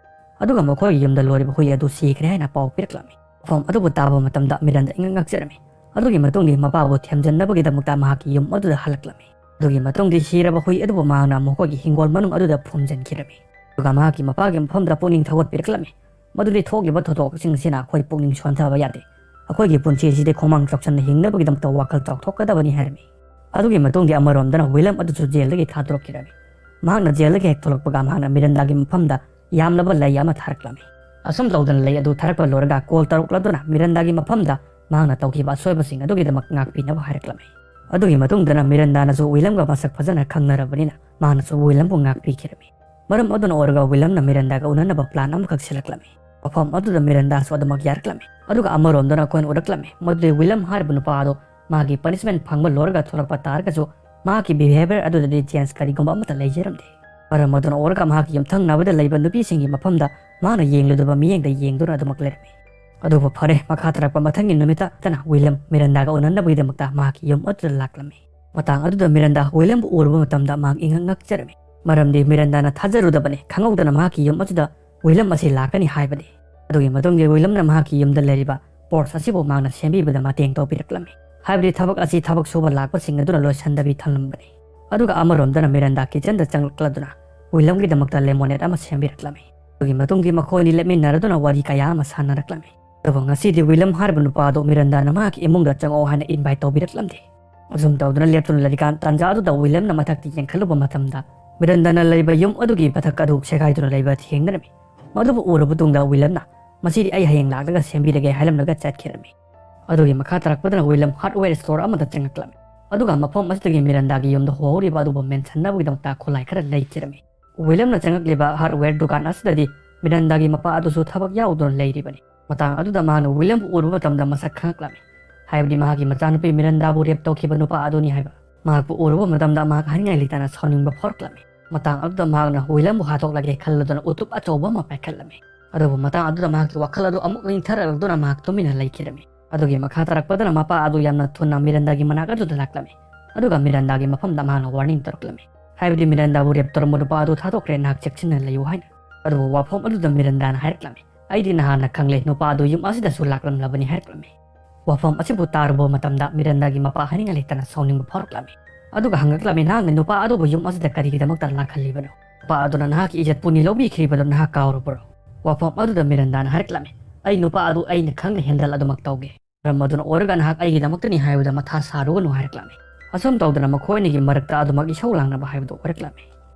ꯑꯗꯨꯒ ꯃꯈꯣꯏꯒꯤ ꯌꯨꯝꯗ ꯂꯣꯏꯔꯤꯕ ꯍꯨꯏ ꯑꯗꯨ ꯁꯤꯈ꯭ꯔꯦ ꯍꯥꯏꯅ ꯄꯥꯎ ꯄꯤꯔꯛꯂꯝꯃꯤ꯫ ꯋꯥꯐꯝ ꯑꯗꯨꯕꯨ ꯇꯥꯕ ꯃꯇꯝꯗ ꯃꯤꯔꯟꯗꯥ ꯏꯉꯛ ꯉꯛꯆꯔꯝꯃꯤ꯫ ꯑꯗꯨꯒꯤ ꯃꯇꯨꯡꯗꯤ ꯃꯄꯥꯕꯨ ꯊꯦꯝꯖꯤꯟꯅꯕꯒꯤꯗꯃꯛꯇ ꯃꯍꯥꯛꯀꯤ ꯌꯨꯝ ꯑꯗꯨꯗ ꯍꯜꯂꯛꯂꯝꯃꯤ꯫ ꯑꯗꯨꯒꯤ ꯃꯇꯨꯡꯗꯤ ꯁꯤꯔꯕ ꯍꯨꯏ ꯑꯗꯨꯕꯨ ꯃꯍꯥꯛꯅ ꯃꯈꯣꯏꯒꯤ ꯍꯤꯡꯒꯣꯜ ꯃꯅꯨꯡ ꯑꯗꯨꯗ ꯐꯨꯝꯖꯤꯟꯈꯤꯔꯝꯃꯤ꯫ ꯑꯗꯨꯒ ꯃꯍꯥꯛꯀꯤ ꯃꯄꯥꯒꯤ ꯃꯐꯝꯗ ꯄꯨꯛꯅꯤꯡ ꯊꯧꯒꯠꯄꯤꯔꯛꯂꯝꯃꯤ꯫ ꯃꯗꯨꯗꯤ ꯊꯣꯛꯂꯤꯕ ꯊꯧꯗꯣꯛꯁꯤꯡ ꯑꯁꯤꯅ ꯑꯩꯈꯣꯏ ꯄꯨꯛꯅꯤꯡ ꯁꯣꯟꯊꯕ ꯌꯥꯗꯦ꯫ ꯑꯩꯈꯣꯏꯒꯤ ꯄꯨꯟꯁꯤ ꯑꯁꯤꯗꯤ ꯈꯣꯡꯃꯥꯡ ꯆꯥꯎꯁꯟꯅ ꯍꯤꯡꯅꯕꯒꯤꯗꯃꯛꯇ ꯋꯥꯈꯜ ꯆꯥꯎꯊꯣꯛꯀꯗꯕꯅꯤ ꯍꯥꯏꯔꯝꯃꯤ꯫ ꯑꯗꯨꯒꯤ ꯃꯇꯨꯡꯗꯤ ꯑꯃꯔꯣꯝꯗꯅ ꯋꯤꯂꯝ ꯑꯗꯨꯁꯨ ꯖꯦꯜꯗꯒꯤ ꯊꯥꯗꯣꯔꯛꯈꯤꯔꯝꯃꯤ꯫ ꯃꯍꯥꯛꯅ ꯖꯦꯜꯗꯒꯤ ꯍꯦꯛ ꯊꯣꯛꯂꯛꯄꯒ ꯃꯍꯥꯛꯅ ꯃꯤꯔꯟꯗꯥꯒꯤ ꯃꯐꯝꯗ ꯌꯥꯝꯂꯕ ꯂꯩ ꯑꯃ ꯊꯥꯔꯛꯂꯝꯃꯤ꯫ ꯑꯁꯨꯝ ꯇꯧꯗꯅ ꯂꯩ ꯑꯗꯨ ꯊꯥꯔꯛꯄ ꯂꯣꯏꯔꯒ ꯀꯣꯜ ꯇꯧꯔꯛꯂꯗꯨꯅ ꯃꯤꯔꯟꯗꯥꯒꯤ ꯃꯐꯝꯗ ꯃꯍꯥꯛꯅ ꯇꯧꯈꯤꯕ ꯑꯁꯣꯏꯕꯁꯤꯡ ꯑꯗꯨꯒꯤꯗꯃꯛ ꯉꯥꯛꯄꯤꯅꯕ ꯍꯥꯏꯔꯛꯂꯝꯃꯤ꯫ ꯑꯗꯨꯒꯤ ꯃꯇꯨꯡꯗꯅ ꯃꯤꯔꯟꯗꯥꯅꯁꯨ ꯋꯤꯂꯝꯒ ꯃꯁꯛ ꯐꯖꯅ ꯈꯪꯅꯔꯕꯅꯤꯅ ꯃꯍꯥꯛꯅꯁꯨ ꯋꯤꯂꯝꯕꯨ ꯉꯥꯛꯄꯤꯈꯤꯔꯝꯃꯤ꯫ ꯃꯔꯝ ꯑꯗꯨꯅ ꯑꯣꯏꯔꯒ ꯋꯤꯂꯝꯅ ꯃꯤꯔꯟꯗꯥꯒ ꯎꯅꯅꯕ ꯄ꯭ꯂꯥꯟ ꯑꯃꯈꯛ ꯁꯤꯜꯂꯛꯂꯝꯃꯤ꯫ ꯃꯐꯝ ꯑꯗꯨꯗ ꯃꯤꯔꯟꯗꯥꯁꯨ ꯑꯗꯨꯃꯛ ꯌꯥꯔꯛꯂꯝꯃꯤ꯫ ꯑꯗꯨꯒ ꯑꯃꯔꯣꯝꯗꯅ ꯑꯩꯈꯣꯏꯅ ꯎꯔꯛꯂꯝꯃꯤ, ꯃꯗꯨꯗꯤ ꯋꯤꯂꯝ ꯍꯥꯏꯔꯤꯕ ꯅꯨꯄꯥ ꯑꯗꯣ ꯃꯥꯒꯤ ꯄꯅꯤꯁꯃꯦꯟ ꯐꯪꯕ ꯂꯣꯏꯔꯒ ꯊꯣꯛꯂꯛꯄ ꯇꯥꯔꯒꯁꯨ ꯃꯍꯥꯛꯀꯤ ꯕꯤꯍꯦꯕꯤꯌꯔ ꯑꯗꯨꯗꯗꯤ ꯆꯦꯟꯖ ꯀꯔꯤꯒꯨꯝꯕ ꯑꯃꯠꯇ ꯂꯩꯖꯔꯝꯗꯦ꯫ ꯃꯔꯝ ꯑꯗꯨꯅ ꯑꯣꯏꯔꯒ ꯃꯍꯥꯛꯀꯤ ꯌꯨꯝꯊꯪꯅꯕꯗ ꯂꯩꯕ ꯅꯨꯄꯤꯁꯤꯡꯒꯤ ꯃꯐꯝꯗ ꯃꯍꯥꯛꯅ ꯌꯦꯡꯂꯨꯗꯕ ꯃꯤꯠꯌꯦꯡꯗ ꯌꯦꯡꯗꯨꯅ ꯑꯗꯨꯃꯛ ꯂꯩꯔꯝꯃꯤ꯫ ꯑꯗꯨꯕꯨ ꯐꯔꯦ, ꯃꯈꯥ ꯇꯥꯔꯛꯄ ꯃꯊꯪꯒꯤ ꯅꯨꯃꯤꯠꯇ ꯇꯅ ꯋꯤꯂꯝ ꯃꯤꯔꯟꯗꯥꯒ ꯎꯅꯅꯕꯒꯤꯗꯃꯛꯇ ꯃꯍꯥꯛꯀꯤ ꯌꯨꯝ ꯑꯗꯨꯗ ꯂꯥꯛꯂꯝꯃꯤ꯫ ꯃꯇꯥꯡ ꯑꯗꯨꯗ ꯃꯤꯔꯟꯗꯥ ꯋꯤꯂꯝꯕꯨ ꯎꯔꯨꯕ ꯃꯇꯝꯗ ꯃꯍꯥꯛ ꯏꯉꯛ ꯉꯛꯆꯔꯝꯃꯤ꯫ ꯃꯔꯝꯗꯤ ꯃꯤꯔꯟꯗꯥꯅ ꯊꯥꯖꯔꯨꯗꯕꯅꯤ, ꯈꯪꯍꯧꯗꯅ ꯃꯍꯥꯛꯀꯤ ꯌꯨꯝ ꯑꯗꯨꯗ ꯋꯤꯂꯝ ꯑꯁꯤ ꯂꯥꯛꯀꯅꯤ ꯍꯥꯏꯕꯅꯤ꯫ ꯑꯗꯨꯒꯤ ꯃꯇꯨꯡꯗ ꯋꯤꯂꯝꯅ ꯃꯍꯥꯛꯀꯤ ꯌꯨꯝꯗ ꯂꯩꯔꯤꯕ ꯄꯣꯔꯁ ꯑꯁꯤꯕꯨ ꯃꯍꯥꯛꯅ ꯁꯦꯝꯕꯤꯕꯗ ꯃꯇꯦꯡ ꯇꯧꯕꯤꯔꯛꯂꯝꯃꯤ꯫ ꯍꯥꯏꯕꯗꯤ ꯊꯕꯛ ꯑꯁꯤ ꯊꯕꯛ ꯁꯨꯕ ꯂꯥꯛꯄꯁꯤꯡ ꯑꯗꯨꯅ ꯂꯣꯏꯁꯤꯟꯗꯕꯤ ꯊꯝꯂꯝꯕꯅꯤ꯫ ꯑꯗꯨꯒ ꯑꯃꯔꯣꯝꯗꯅ ꯃꯤꯔꯟꯗꯥ ꯀꯤꯆꯟꯗ ꯆꯪꯂꯛꯂꯗꯨꯅ ꯋꯤꯂꯝꯒꯤꯗꯃꯛꯇ ꯂꯦꯃꯣꯅꯦꯠ ꯑꯃ ꯁꯦꯝꯕꯤꯔꯛꯂꯝꯃꯤ꯫ ꯑꯗꯨꯒꯤ ꯃꯇꯨꯡꯗꯤ ꯃꯈꯣꯏ ꯑꯅꯤ ꯂꯦꯞꯃꯤꯟꯅꯔꯗꯨꯅ ꯋꯥꯔꯤ ꯀꯌꯥ ꯑꯃ ꯁꯥꯟꯅꯔꯛꯂꯝꯃꯤ꯫ ꯑꯗꯨꯕꯨ ꯉꯁꯤꯗꯤ ꯋꯤꯂꯝ ꯍꯥꯏꯔꯤꯕ ꯅꯨꯄꯥ ꯑꯗꯨ ꯃꯤꯔꯟꯗꯥꯅ ꯃꯍꯥꯛꯀꯤ ꯏꯃꯨꯡꯗ ꯆꯪꯉꯛꯑꯣ ꯍꯥꯏꯅ ꯏꯟꯚꯥꯏꯠ ꯇꯧꯕꯤꯔꯛꯂꯝꯗꯦ꯫ ꯑꯁꯨꯝ ꯇꯧꯗꯨꯅ ꯂꯦꯞꯇꯨꯅ ꯂꯩꯔꯤꯀꯥꯟ ꯇꯥꯟꯖꯥ ꯑꯗꯨꯗ ꯋꯤꯂꯝꯅ ꯃꯊꯛꯇ ꯌꯦꯡꯈꯠꯂꯨꯕ ꯃꯇꯝꯗ ꯃꯤꯔꯟꯗꯥꯅ ꯂꯩꯕ ꯌꯨꯝ ꯑꯗꯨꯒꯤ ꯃꯊꯛ ꯑꯗꯨ ꯁꯦꯒꯥꯏꯗꯨꯅ ꯂꯩꯕ ꯊꯦꯡꯅꯔꯝꯃꯤ꯫ ꯃꯗꯨꯕꯨ ꯎꯔꯕ ꯇꯨꯡꯗ ꯋꯤꯂꯝꯅ "ꯃꯁꯤꯗꯤ ꯑꯩ ꯍꯌꯦꯡ ꯂꯥꯛꯂꯒ ꯁꯦꯝꯕꯤꯔꯒꯦ" ꯍꯥꯏꯔꯝꯂꯒ ꯆꯠꯈꯤꯔꯝꯃꯤ꯫ ꯑꯗꯨꯒꯤ ꯃꯈꯥ ꯇꯥꯔꯛꯄꯗꯅ ꯋꯤꯂꯝ hardware store ꯑꯃꯗ ꯆꯪꯉꯛꯂꯝꯃꯤ꯫ ꯑꯗꯨꯒ ꯃꯐꯝ ꯑꯁꯤꯗꯒꯤ ꯃꯤꯔꯟꯗꯥꯒꯤ ꯌꯨꯝꯗ ꯍꯣꯍꯧꯔꯤꯕ ꯑꯗꯨꯕꯨ ꯃꯦꯟꯁꯤꯟꯅꯕꯒꯤꯗꯃꯛꯇ ꯈꯨꯠꯂꯥꯏ ꯈꯔ ꯂꯩꯈꯤꯔꯝꯃꯤ꯫ ꯋꯤꯂꯝꯅ ꯆꯪꯉꯛꯂꯤꯕ hardware ꯗꯨꯀꯥꯟ ꯑꯁꯤꯗꯗꯤ ꯃꯤꯔꯟꯗꯥꯒꯤ ꯃꯄꯥ ꯑꯗꯨꯁꯨ ꯊꯕꯛ ꯌꯥꯎꯗꯨꯅ ꯂꯩꯔꯤꯕꯅꯤ꯫ ꯃꯇꯥꯡ ꯑꯗꯨꯗ ꯃꯍꯥꯛꯅ ꯋꯤꯂꯝꯕꯨ ꯎꯔꯨꯕ ꯃꯇꯝꯗ ꯃꯁꯛ ꯈꯪꯉꯛꯂꯝꯃꯤ꯫ ꯍꯥꯏꯕꯗꯤ ꯃꯍꯥꯛꯀꯤ ꯃꯆꯥꯅꯨꯄꯤ ꯃꯤꯔꯟꯗꯥꯕꯨ rape ꯇꯧꯈꯤꯕ ꯅꯨꯄꯥ ꯑꯗꯨꯅꯤ ꯍꯥꯏꯕ꯫ ꯃꯍꯥꯛꯄꯨ ꯎꯔꯨꯕ ꯃꯇꯝꯗ ꯃꯍꯥꯛ ꯍꯥꯏꯅꯤꯡꯉꯥꯏ ꯂꯩꯇꯅ ꯁꯥꯎꯅꯤꯡꯕ ꯐꯥꯎꯔꯛꯂꯝꯃꯤ꯫ ꯃꯇꯥꯡ ꯑꯗꯨꯗ ꯃꯍꯥꯛꯅ ꯋꯤꯂꯝꯕꯨ ꯍꯥꯠꯇꯣꯛꯂꯒꯦ ꯈꯜꯂꯗꯨꯅ ꯎꯇꯨꯞ ꯑꯆꯧꯕ ꯑꯃ ꯄꯥꯏꯈꯠꯂꯝꯃꯤ꯫ ꯑꯗꯨꯕꯨ ꯃꯇꯥꯡ ꯑꯗꯨꯗ ꯃꯍꯥꯛꯀꯤ ꯋꯥꯈꯜ ꯑꯗꯨ ꯑꯃꯨꯛ ꯅꯤꯡꯊꯔꯛꯂꯗꯨꯅ ꯃꯍꯥꯛ ꯇꯨꯃꯤꯟꯅ ꯂꯩꯈꯤꯔꯝꯃꯤ꯫ ꯑꯗꯨꯒꯤ ꯃꯈꯥ ꯇꯥꯔꯛꯄꯗꯅ ꯃꯄꯥ ꯑꯗꯨ ꯌꯥꯝꯅ ꯊꯨꯅ ꯃꯤꯔꯟꯗꯥꯒꯤ ꯃꯅꯥꯛ ꯑꯗꯨꯗ ꯂꯥꯛꯂꯝꯃꯤ꯫ ꯑꯗꯨꯒ ꯃꯤꯔꯟꯗꯥꯒꯤ ꯃꯐꯝꯗ ꯃꯍꯥꯛꯅ warning ꯇꯧꯔꯛꯂꯝꯃꯤ꯫ ꯍꯥꯏꯕꯗꯤ ꯃꯤꯔꯟꯗꯥꯕꯨ rape ꯇꯧꯔꯝꯕ ꯅꯨꯄꯥ ꯑꯗꯨ ꯊꯥꯗꯣꯛꯈ꯭ꯔꯦ, ꯅꯍꯥꯛ ꯆꯦꯛꯁꯤꯟꯅ ꯂꯩꯌꯨ ꯍꯥꯏꯅ꯫ ꯑꯗꯨꯕꯨ ꯋꯥꯐꯝ ꯑꯗꯨꯗ ꯃꯤꯔꯟꯗꯥꯅ ꯍꯥꯏꯔꯛꯂꯝꯃꯤ, "ꯑꯩꯗꯤ ꯅꯍꯥꯟꯅ ꯈꯪꯂꯦ, ꯅꯨꯄꯥ ꯑꯗꯨ ꯌꯨꯝ ꯑꯁꯤꯗꯁꯨ ꯂꯥꯛꯂꯝꯂꯕꯅꯤ" ꯍꯥꯏꯔꯛꯂꯝꯃꯤ꯫ ꯋꯥꯐꯝ ꯑꯁꯤꯕꯨ ꯇꯥꯔꯨꯕ ꯃꯇꯝꯗ ꯃꯤꯔꯟꯗꯥꯒꯤ ꯃꯄꯥ ꯍꯥꯏꯅꯤꯡꯉꯥꯏ ꯂꯩꯇꯅ ꯁꯥꯎꯅꯤꯡꯕ ꯐꯥꯎꯔꯛꯂꯝꯃꯤ꯫ ꯑꯗꯨꯒ ꯍꯪꯉꯛꯂꯝꯃꯤ, "ꯅꯍꯥꯛꯅ ꯅꯨꯄꯥ ꯑꯗꯨꯕꯨ ꯌꯨꯝ ꯑꯁꯤꯗ ꯀꯔꯤꯒꯤꯗꯃꯛꯇ ꯂꯥꯛꯍꯜꯂꯤꯕꯅꯣ? ꯅꯨꯄꯥ ꯑꯗꯨꯅ ꯅꯍꯥꯛꯀꯤ ꯏꯖꯠ ꯄꯨꯅꯤ ꯂꯧꯕꯤꯈ꯭ꯔꯤꯕꯗꯨ ꯅꯍꯥꯛ ꯀꯥꯎꯔꯕ꯭ꯔꯣ?" ꯋꯥꯐꯝ ꯑꯗꯨꯗ ꯃꯤꯔꯟꯗꯥꯅ ꯍꯥꯏꯔꯛꯂꯝꯃꯤ, "ꯑꯩ ꯅꯨꯄꯥ ꯑꯗꯨ ꯑꯩꯅ ꯈꯪꯅ handle ꯑꯗꯨꯃꯛ ꯇꯧꯒꯦ꯫ ꯃꯔꯝ ꯑꯗꯨꯅ ꯑꯣꯏꯔꯒ ꯅꯍꯥꯛ ꯑꯩꯒꯤꯗꯃꯛꯇꯅꯤ ꯍꯥꯏꯕꯗ ꯃꯊꯥ ꯁꯥꯔꯨꯒꯅꯨ" ꯍꯥꯏꯔꯛꯂꯝꯃꯤ꯫ ꯑꯁꯨꯝ ꯇꯧꯗꯅ ꯃꯈꯣꯏ ꯑꯅꯤꯒꯤ ꯃꯔꯛꯇ ꯑꯗꯨꯃꯛ ꯏꯁꯧ ꯂꯥꯡꯅꯕ ꯍꯥꯏꯕꯗꯨ ꯑꯣꯏꯔꯛꯂꯝꯃꯤ꯫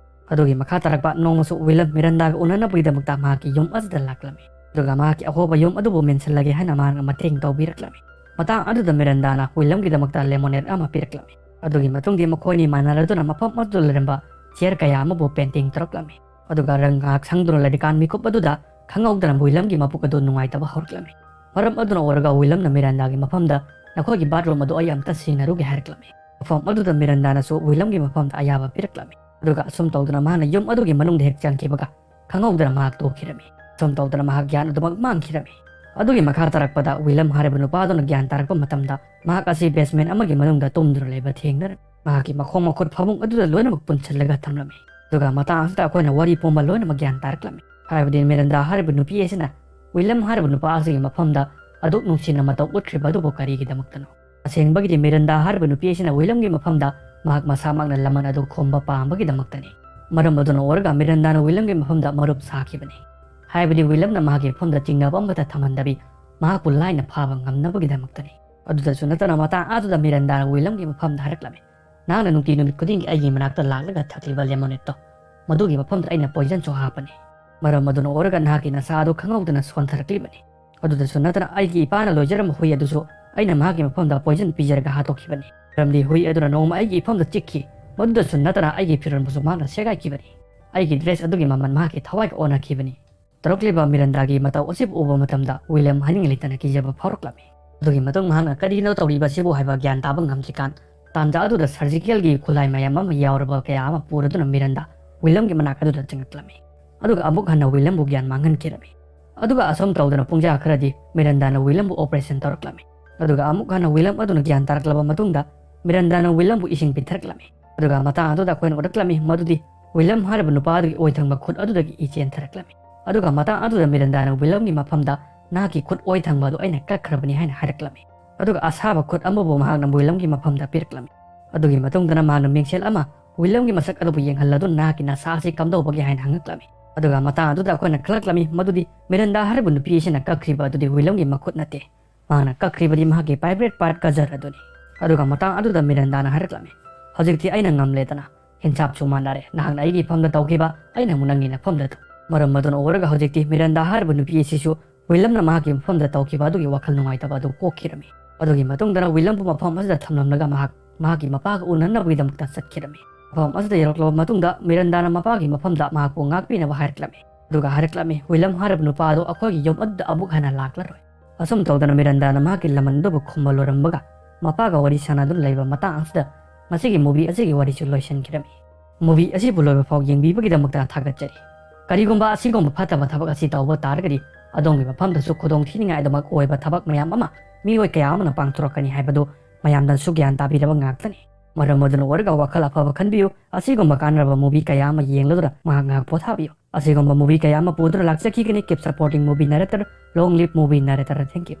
ꯑꯗꯨꯒꯤ ꯃꯈꯥ ꯇꯥꯔꯛꯄ ꯅꯣꯡꯃꯁꯨ ꯋꯤꯂꯝ ꯃꯤꯔꯟꯗꯥꯒ ꯎꯅꯅꯕꯒꯤꯗꯃꯛꯇ ꯃꯍꯥꯛꯀꯤ ꯌꯨꯝ ꯑꯁꯤꯗ ꯂꯥꯛꯂꯝꯃꯤ꯫ ꯑꯗꯨꯒ ꯃꯍꯥꯛꯀꯤ ꯑꯍꯣꯕ ꯌꯨꯝ ꯑꯗꯨꯕꯨ ꯃꯦꯟꯁꯤꯜꯂꯒꯦ ꯍꯥꯏꯅ ꯃꯍꯥꯛꯅ ꯃꯇꯦꯡ ꯇꯧꯕꯤꯔꯛꯂꯝꯃꯤ꯫ ꯃꯇꯥꯡ ꯑꯗꯨꯗ ꯃꯤꯔꯟꯗꯥꯅ ꯋꯤꯂꯝꯒꯤꯗꯃꯛꯇ lemonade ꯑꯃ ꯄꯤꯔꯛꯂꯝꯃꯤ꯫ ꯑꯗꯨꯒꯤ ꯃꯇꯨꯡꯗꯤ ꯃꯈꯣꯏꯅꯤ ꯃꯥꯟꯅꯔꯗꯨꯅ ꯃꯐꯝ ꯑꯗꯨꯗ ꯂꯩꯔꯝꯕ chair ꯀꯌꯥ ꯑꯃꯕꯨ painting ꯇꯧꯔꯛꯂꯝꯃꯤ꯫ ꯑꯗꯨꯒ ꯔꯪ ꯉꯥꯏꯍꯥꯛ ꯁꯪꯗꯨꯅ ꯂꯩꯔꯤꯀꯥꯟ ꯃꯤꯀꯨꯞ ꯑꯗꯨꯗ ꯈꯪꯍꯧꯗꯅ ꯋꯤꯂꯝꯒꯤ ꯃꯄꯨꯛ ꯑꯗꯨ ꯅꯨꯡꯉꯥꯏꯇꯕ ꯍꯧꯔꯛꯂꯝꯃꯤ꯫ ꯃꯔꯝ ꯑꯗꯨꯅ ꯑꯣꯏꯔꯒ ꯋꯤꯂꯝꯅ ꯃꯤꯔꯟꯗꯥꯒꯤ ꯃꯐꯝꯗ "ꯅꯈꯣꯏꯒꯤ bathroom ꯑꯗꯨ ꯑꯩ ꯑꯝꯇ ꯁꯦꯡꯅꯔꯨꯒꯦ" ꯍꯥꯏꯔꯛꯂꯝꯃꯤ꯫ ꯃꯐꯝ ꯑꯗꯨꯗ ꯃꯤꯔꯟꯗꯥꯅꯁꯨ ꯋꯤꯂꯝꯒꯤ ꯃꯐꯝꯗ ꯑꯌꯥꯕ ꯄꯤꯔꯛꯂꯝꯃꯤ꯫ ꯑꯗꯨꯒ ꯑꯁꯨꯝ ꯇꯧꯗꯨꯅ ꯃꯍꯥꯛꯅ ꯌꯨꯝ ꯑꯗꯨꯒꯤ ꯃꯅꯨꯡꯗ ꯍꯦꯛ ꯆꯪꯈꯤꯕꯒ ꯈꯪꯍꯧꯗꯅ ꯃꯍꯥꯛ ꯇꯣꯛꯈꯤꯔꯝꯃꯤ꯫ ꯑꯁꯨꯝ ꯇꯧꯗꯅ ꯃꯍꯥꯛ ꯒ꯭ꯌꯥꯟ ꯑꯗꯨꯃꯛ ꯃꯥꯡꯈꯤꯔꯝꯃꯤ꯫ ꯑꯗꯨꯒꯤ ꯃꯈꯥ ꯇꯥꯔꯛꯄꯗ ꯋꯤꯂꯝ ꯍꯥꯏꯔꯤꯕ ꯅꯨꯄꯥ ꯑꯗꯨꯅ ꯒ꯭ꯌꯥꯟ ꯇꯥꯔꯛꯄ ꯃꯇꯝꯗ ꯃꯍꯥꯛ ꯑꯁꯤ basement ꯑꯃꯒꯤ ꯃꯅꯨꯡꯗ ꯇꯨꯝꯗꯨꯅ ꯂꯩꯕ ꯊꯦꯡꯅꯔꯝꯃꯤ꯫ ꯃꯍꯥꯛꯀꯤ ꯃꯈꯣꯡ ꯃꯈꯨꯠ ꯐꯃꯨꯡ ꯑꯗꯨꯗ ꯂꯣꯏꯅꯃꯛ ꯄꯨꯟꯁꯤꯜꯂꯒ ꯊꯝꯂꯝꯃꯤ꯫ ꯑꯗꯨꯒ ꯃꯇꯥꯡ ꯑꯁꯤꯗ ꯑꯩꯈꯣꯏꯅ ꯋꯥꯔꯤ ꯄꯨꯝꯕ ꯂꯣꯏꯅꯃꯛ ꯒ꯭ꯌꯥꯟ ꯇꯥꯔꯛꯂꯝꯃꯤ꯫ ꯍꯥꯏꯕꯗꯤ ꯃꯤꯔꯟꯗꯥ ꯍꯥꯏꯔꯤꯕ ꯅꯨꯄꯤ ꯑꯁꯤꯅ ꯋꯤꯂꯝ ꯍꯥꯏꯔꯤꯕ ꯅꯨꯄꯥ ꯑꯁꯤꯒꯤ ꯃꯐꯝꯗ ꯑꯗꯨꯛ ꯅꯨꯡꯁꯤꯅ ꯃꯇꯧ ꯎꯠꯈ꯭ꯔꯤꯕ ꯑꯗꯨꯕꯨ ꯀꯔꯤꯒꯤꯗꯃꯛꯇꯅꯣ? ꯑꯁꯦꯡꯕꯒꯤꯗꯤ ꯃꯤꯔꯟꯗꯥ ꯍꯥꯏꯔꯤꯕ ꯅꯨꯄꯤ ꯑꯁꯤꯅ ꯋꯤꯂꯝꯒꯤ ꯃꯐꯝꯗ ꯃꯍꯥꯛ ꯃꯁꯥꯃꯛꯅ ꯂꯃꯟ ꯑꯗꯨ ꯈꯣꯝꯕ ꯄꯥꯝꯕꯒꯤꯗꯃꯛꯇꯅꯤ꯫ ꯃꯔꯝ ꯑꯗꯨꯅ ꯑꯣꯏꯔꯒ ꯃꯤꯔꯟꯗꯥꯅ ꯋꯤꯂꯝꯒꯤ ꯃꯐꯝꯗ ꯃꯔꯨꯞ ꯁꯥꯈꯤꯕꯅꯤ꯫ ꯍꯥꯏꯕꯗꯤ ꯋꯤꯂꯝꯅ ꯃꯍꯥꯛꯀꯤ ꯃꯐꯝꯗ ꯆꯤꯡꯅꯕ ꯑꯃꯠꯇ ꯊꯝꯍꯟꯗꯕꯤ ꯃꯍꯥꯛꯄꯨ ꯂꯥꯏꯅ ꯐꯥꯕ ꯉꯝꯅꯕꯒꯤꯗꯃꯛꯇꯅꯤ꯫ ꯑꯗꯨꯗꯁꯨ ꯅꯠꯇꯅ ꯃꯇꯥꯡ ꯑꯗꯨꯗ ꯃꯤꯔꯟꯗꯥꯅ ꯋꯤꯂꯝꯒꯤ ꯃꯐꯝꯗ ꯍꯥꯏꯔꯛꯂꯝꯃꯤ, "ꯅꯍꯥꯛꯅ ꯅꯨꯡꯇꯤ ꯅꯨꯃꯤꯠ ꯈꯨꯗꯤꯡꯒꯤ ꯑꯩꯒꯤ ꯃꯅꯥꯛꯇ ꯂꯥꯛꯂꯒ ꯊꯛꯂꯤꯕ lemonadeꯇꯣ, ꯃꯗꯨꯒꯤ ꯃꯐꯝꯗ ꯑꯩꯅ poisonꯁꯨ ꯍꯥꯞꯄꯅꯤ꯫ ꯃꯔꯝ ꯑꯗꯨꯅ ꯑꯣꯏꯔꯒ ꯅꯍꯥꯛꯀꯤ ꯅꯁꯥ ꯑꯗꯨ ꯈꯪꯍꯧꯗꯅ ꯁꯣꯟꯊꯔꯛꯂꯤꯕꯅꯤ꯫ ꯑꯗꯨꯗꯁꯨ ꯅꯠꯇꯅ ꯑꯩꯒꯤ ꯏꯄꯥꯅ ꯂꯣꯏꯖꯔꯝꯕ ꯍꯨꯏ ꯑꯗꯨꯁꯨ ꯑꯩꯅ ꯃꯍꯥꯛꯀꯤ ꯃꯐꯝꯗ poison ꯄꯤꯖꯔꯒ ꯍꯥꯠꯇꯣꯛꯈꯤꯕꯅꯤ꯫ ꯃꯔꯝꯗꯤ ꯍꯨꯏ ꯑꯗꯨꯅ ꯅꯣꯡꯃ ꯑꯩꯒꯤ ꯏꯐꯝꯗ ꯆꯤꯛꯈꯤ꯫ ꯃꯗꯨꯗꯁꯨ ꯅꯠꯇꯅ ꯑꯩꯒꯤ ꯐꯤꯔꯣꯜꯕꯨꯁꯨ ꯃꯍꯥꯛꯅ ꯁꯦꯒꯥꯏꯈꯤꯕꯅꯤ꯫ ꯑꯩꯒꯤ dress ꯑꯗꯨꯒꯤ ꯃꯃꯜ ꯃꯍꯥꯛꯀꯤ ꯊꯋꯥꯏꯒ ꯑꯣꯟꯅꯈꯤꯕꯅꯤ꯫ ꯇꯧꯔꯛꯂꯤꯕ ꯃꯤꯔꯟꯗꯥꯒꯤ ꯃꯇꯧ ꯑꯁꯤꯕꯨ ꯎꯕ ꯃꯇꯝꯗ ꯋꯤꯂꯤꯌꯝ ꯍꯥꯏꯅꯤꯡ ꯂꯩꯇꯅ ꯀꯤꯖꯕ ꯐꯥꯎꯔꯛꯂꯝꯃꯤ꯫ ꯑꯗꯨꯒꯤ ꯃꯇꯨꯡ ꯃꯍꯥꯛꯅ ꯀꯔꯤꯅꯣ ꯇꯧꯔꯤꯕꯁꯤꯕꯨ ꯍꯥꯏꯕ ꯒ꯭ꯌꯥꯟ ꯇꯥꯕ ꯉꯝꯗ꯭ꯔꯤꯀꯥꯟ, ꯇꯥꯟꯖꯥ ꯑꯗꯨꯗ surgical ꯒꯤ ꯈꯨꯠꯂꯥꯏ ꯃꯌꯥꯝ ꯑꯃ ꯌꯥꯎꯔꯕ ꯀꯌꯥ ꯑꯃ ꯄꯨꯔꯗꯨꯅ ꯃꯤꯔꯟꯗꯥ ꯋꯤꯂꯤꯌꯝꯒꯤ ꯃꯅꯥꯛ ꯑꯗꯨꯗ ꯆꯪꯂꯛꯂꯝꯃꯤ꯫ ꯑꯗꯨꯒ ꯑꯃꯨꯛ ꯍꯟꯅ ꯋꯤꯂꯤꯌꯝꯕꯨ ꯒ꯭ꯌꯥꯟ ꯃꯥꯡꯍꯟꯈꯤꯔꯝꯃꯤ꯫ ꯑꯗꯨꯒ ꯑꯁꯨꯝ ꯇꯧꯗꯅ ꯄꯨꯡꯖꯥ ꯈꯔꯗꯤ ꯃꯤꯔꯟꯗꯥꯅ ꯋꯤꯂꯤꯌꯝꯕꯨ operation ꯇꯧꯔꯛꯂꯝꯃꯤ꯫ ꯑꯗꯨꯒ ꯑꯃꯨꯛ ꯍꯟꯅ ꯋꯤꯂꯤꯌꯝ ꯑꯗꯨꯅ ꯒ꯭ꯌꯥꯟ ꯇꯥꯔꯛꯂꯕ ꯃꯇꯨꯡꯗ ꯃꯤꯔꯟꯗꯥꯅ ꯋꯤꯂꯤꯌꯝꯕꯨ ꯏꯁꯤꯡ ꯄꯤꯊꯔꯛꯂꯝꯃꯤ꯫ ꯑꯗꯨꯒ ꯃꯇꯥꯡ ꯑꯗꯨꯗ ꯑꯩꯈꯣꯏꯅ ꯎꯔꯛꯂꯝꯃꯤ ꯃꯗꯨꯗꯤ ꯋꯤꯂꯤꯌꯝ ꯍꯥꯏꯔꯤꯕ ꯅꯨꯄꯥ ꯑꯗꯨꯒꯤ ꯑꯣꯏ ꯊꯪꯕ ꯈꯨꯠ ꯑꯗꯨꯗꯒꯤ ꯏ ꯆꯦꯟꯊꯔꯛꯂꯝꯃꯤ꯫ ꯑꯗꯨꯒ ꯃꯇꯥꯡ ꯑꯗꯨꯗ ꯃꯤꯔꯟꯗꯥꯅ ꯋꯤꯂꯤꯌꯝꯒꯤ ꯃꯐꯝꯗ "ꯅꯍꯥꯛꯀꯤ ꯈꯨꯠ ꯑꯣꯏ ꯊꯪꯕ ꯑꯗꯨ ꯑꯩꯅ ꯀꯛꯈ꯭ꯔꯕꯅꯤ" ꯍꯥꯏꯅ ꯍꯥꯏꯔꯛꯂꯝꯃꯤ꯫ ꯑꯗꯨꯒ ꯑꯁꯥꯕ ꯈꯨꯠ ꯑꯃꯕꯨ ꯃꯍꯥꯛꯅ ꯋꯤꯂꯤꯌꯝꯒꯤ ꯃꯐꯝꯗ ꯄꯤꯔꯛꯂꯝꯃꯤ꯫ ꯑꯗꯨꯒꯤ ꯃꯇꯨꯡꯗꯅ ꯃꯍꯥꯛꯅ ꯃꯤꯡꯁꯦꯜ ꯑꯃ ꯋꯤꯂꯤꯌꯝꯒꯤ ꯃꯁꯛ ꯑꯗꯨꯕꯨ ꯌꯦꯡꯍꯜꯂꯗꯨꯅ "ꯅꯍꯥꯛꯀꯤ ꯅꯁꯥ ꯑꯁꯤ ꯀꯝꯗꯧꯕꯒꯦ?" ꯍꯥꯏꯅ ꯍꯪꯉꯛꯂꯝꯃꯤ꯫ ꯑꯗꯨꯒ ꯃꯇꯥꯡ ꯑꯗꯨꯗ ꯑꯩꯈꯣꯏꯅ ꯈꯪꯂꯛꯂꯝꯃꯤ ꯃꯗꯨꯗꯤ ꯃꯤꯔꯟꯗꯥ ꯍꯥꯏꯔꯤꯕ ꯅꯨꯄꯤ ꯑꯁꯤꯅ ꯀꯛꯈ꯭ꯔꯤꯕ ꯑꯗꯨꯗꯤ ꯋꯤꯂꯤꯌꯝꯒꯤ ꯃꯈꯨꯠ ꯅꯠꯇꯦ꯫ ꯃꯍꯥꯛꯅ ꯀꯛꯈ꯭ꯔꯤꯕꯗꯤ ꯃꯍꯥꯛꯀꯤ private part ꯀꯖꯔ ꯑꯗꯨꯅꯤ꯫ ꯑꯗꯨꯒ ꯃꯇꯥꯡ ꯑꯗꯨꯗ ꯃꯤꯔꯟꯗꯥꯅ ꯍꯥꯏꯔꯛꯂꯝꯃꯤ, "ꯍꯧꯖꯤꯛꯇꯤ ꯑꯩꯅ ꯉꯝꯂꯦꯗꯅ, ꯍꯤꯟꯁꯥꯞꯁꯨ ꯃꯥꯟꯅꯔꯦ, ꯅꯍꯥꯛꯅ ꯑꯩꯒꯤ ꯏꯐꯝꯗ ꯇꯧꯈꯤꯕ, ꯑꯩꯅ ꯑꯃꯨꯛ ꯅꯪꯒꯤ ꯅꯐꯝꯗ ꯇꯧ꯫" ꯃꯔꯝ ꯑꯗꯨꯅ ꯑꯣꯏꯔꯒ ꯍꯧꯖꯤꯛꯇꯤ ꯃꯤꯔꯟꯗꯥ ꯍꯥꯏꯔꯤꯕ ꯅꯨꯄꯤ ꯑꯁꯤꯁꯨ ꯋꯤꯂꯤꯌꯝꯅ ꯃꯍꯥꯛꯀꯤ ꯃꯐꯝꯗ ꯇꯧꯈꯤꯕ ꯑꯗꯨꯒꯤ ꯋꯥꯈꯜ ꯅꯨꯡꯉꯥꯏꯇꯕ ꯑꯗꯨ ꯀꯣꯛꯈꯤꯔꯝꯃꯤ꯫ ꯑꯗꯨꯒꯤ ꯃꯇꯨꯡꯗꯅ ꯋꯤꯂꯤꯌꯝꯕꯨ ꯃꯐꯝ ꯑꯁꯤꯗ ꯊꯝꯂꯝꯂꯒ ꯃꯍꯥꯛ ꯃꯍꯥꯛꯀꯤ ꯃꯄꯥꯒ ꯎꯅꯅꯕꯒꯤꯗꯃꯛꯇ ꯆꯠꯈꯤꯔꯝꯃꯤ꯫ ꯃꯐꯝ ꯑꯁꯤꯗ ꯌꯧꯔꯛꯂꯕ ꯃꯇꯨꯡꯗ ꯃꯤꯔꯟꯗꯥꯅ ꯃꯄꯥꯒꯤ ꯃꯐꯝꯗ ꯃꯍꯥꯛꯄꯨ ꯉꯥꯛꯄꯤꯅꯕ ꯍꯥꯏꯔꯛꯂꯝꯃꯤ꯫ ꯑꯗꯨꯒ ꯍꯥꯏꯔꯛꯂꯝꯃꯤ, "ꯋꯤꯂꯤꯌꯝ ꯍꯥꯏꯔꯤꯕ ꯅꯨꯄꯥ ꯑꯗꯨ ꯑꯩꯈꯣꯏꯒꯤ ꯌꯨꯝ ꯑꯗꯨꯗ ꯑꯃꯨꯛ ꯍꯟꯅ ꯂꯥꯛꯂꯔꯣꯏ꯫" ꯑꯁꯨꯝ ꯇꯧꯗꯅ ꯃꯤꯔꯟꯗꯥꯅ ꯃꯍꯥꯛꯀꯤ ꯂꯃꯟ ꯑꯗꯨꯕꯨ ꯈꯨꯝꯕ ꯂꯣꯏꯔꯝꯕꯒ ꯃꯄꯥꯒ ꯋꯥꯔꯤ ꯁꯥꯟꯅꯗꯨꯅ ꯂꯩꯕ ꯃꯇꯥꯡ ꯑꯁꯤꯗ ꯃꯁꯤꯒꯤ movie ꯑꯁꯤꯒꯤ ꯋꯥꯔꯤꯁꯨ ꯂꯣꯏꯁꯤꯟꯈꯤꯔꯝꯃꯤ꯫ Movie ꯑꯁꯤꯕꯨ ꯂꯣꯏꯕ ꯐꯥꯎ ꯌꯦꯡꯕꯤꯕꯒꯤꯗꯃꯛꯇ ꯊꯥꯒꯠꯆꯔꯤ꯫ ꯀꯔꯤꯒꯨꯝꯕ ꯑꯁꯤꯒꯨꯝꯕ ꯐꯠꯇꯕ ꯊꯕꯛ ꯑꯁꯤ ꯇꯧꯕ ꯇꯥꯔꯒꯗꯤ ꯑꯗꯣꯝꯒꯤ ꯃꯐꯝꯗꯁꯨ ꯈꯨꯗꯣꯡ ꯊꯤꯅꯤꯡꯉꯥꯏꯗꯃꯛ ꯑꯣꯏꯕ ꯊꯕꯛ ꯃꯌꯥꯝ ꯑꯃ ꯃꯤꯑꯣꯏ ꯀꯌꯥ ꯑꯃꯅ ꯄꯥꯡꯊꯣꯔꯛꯀꯅꯤ ꯍꯥꯏꯕꯗꯨ ꯃꯌꯥꯝꯅꯁꯨ ꯒ꯭ꯌꯥꯟ ꯇꯥꯕꯤꯔꯕ ꯉꯥꯛꯇꯅꯤ꯫ ꯃꯔꯝ ꯑꯗꯨꯅ ꯑꯣꯏꯔꯒ ꯋꯥꯈꯜ ꯑꯐꯕ ꯈꯟꯕꯤꯌꯨ꯫ ꯑꯁꯤꯒꯨꯝꯕ ꯀꯥꯟꯅꯔꯕ movie ꯀꯌꯥ ꯑꯃ ꯌꯦꯡꯂꯗꯨꯅ ꯉꯥꯏꯍꯥꯛ ꯉꯥꯏꯍꯥꯛ ꯄꯣꯊꯥꯕꯤꯌꯨ꯫ ꯑꯁꯤꯒꯨꯝꯕ movie ꯀꯌꯥ ꯑꯃ ꯄꯨꯗꯨꯅ ꯂꯥꯛꯆꯈꯤꯒꯅꯤ꯫ Keep supporting movie narrator, long live movie narrator꯫ Thank you꯫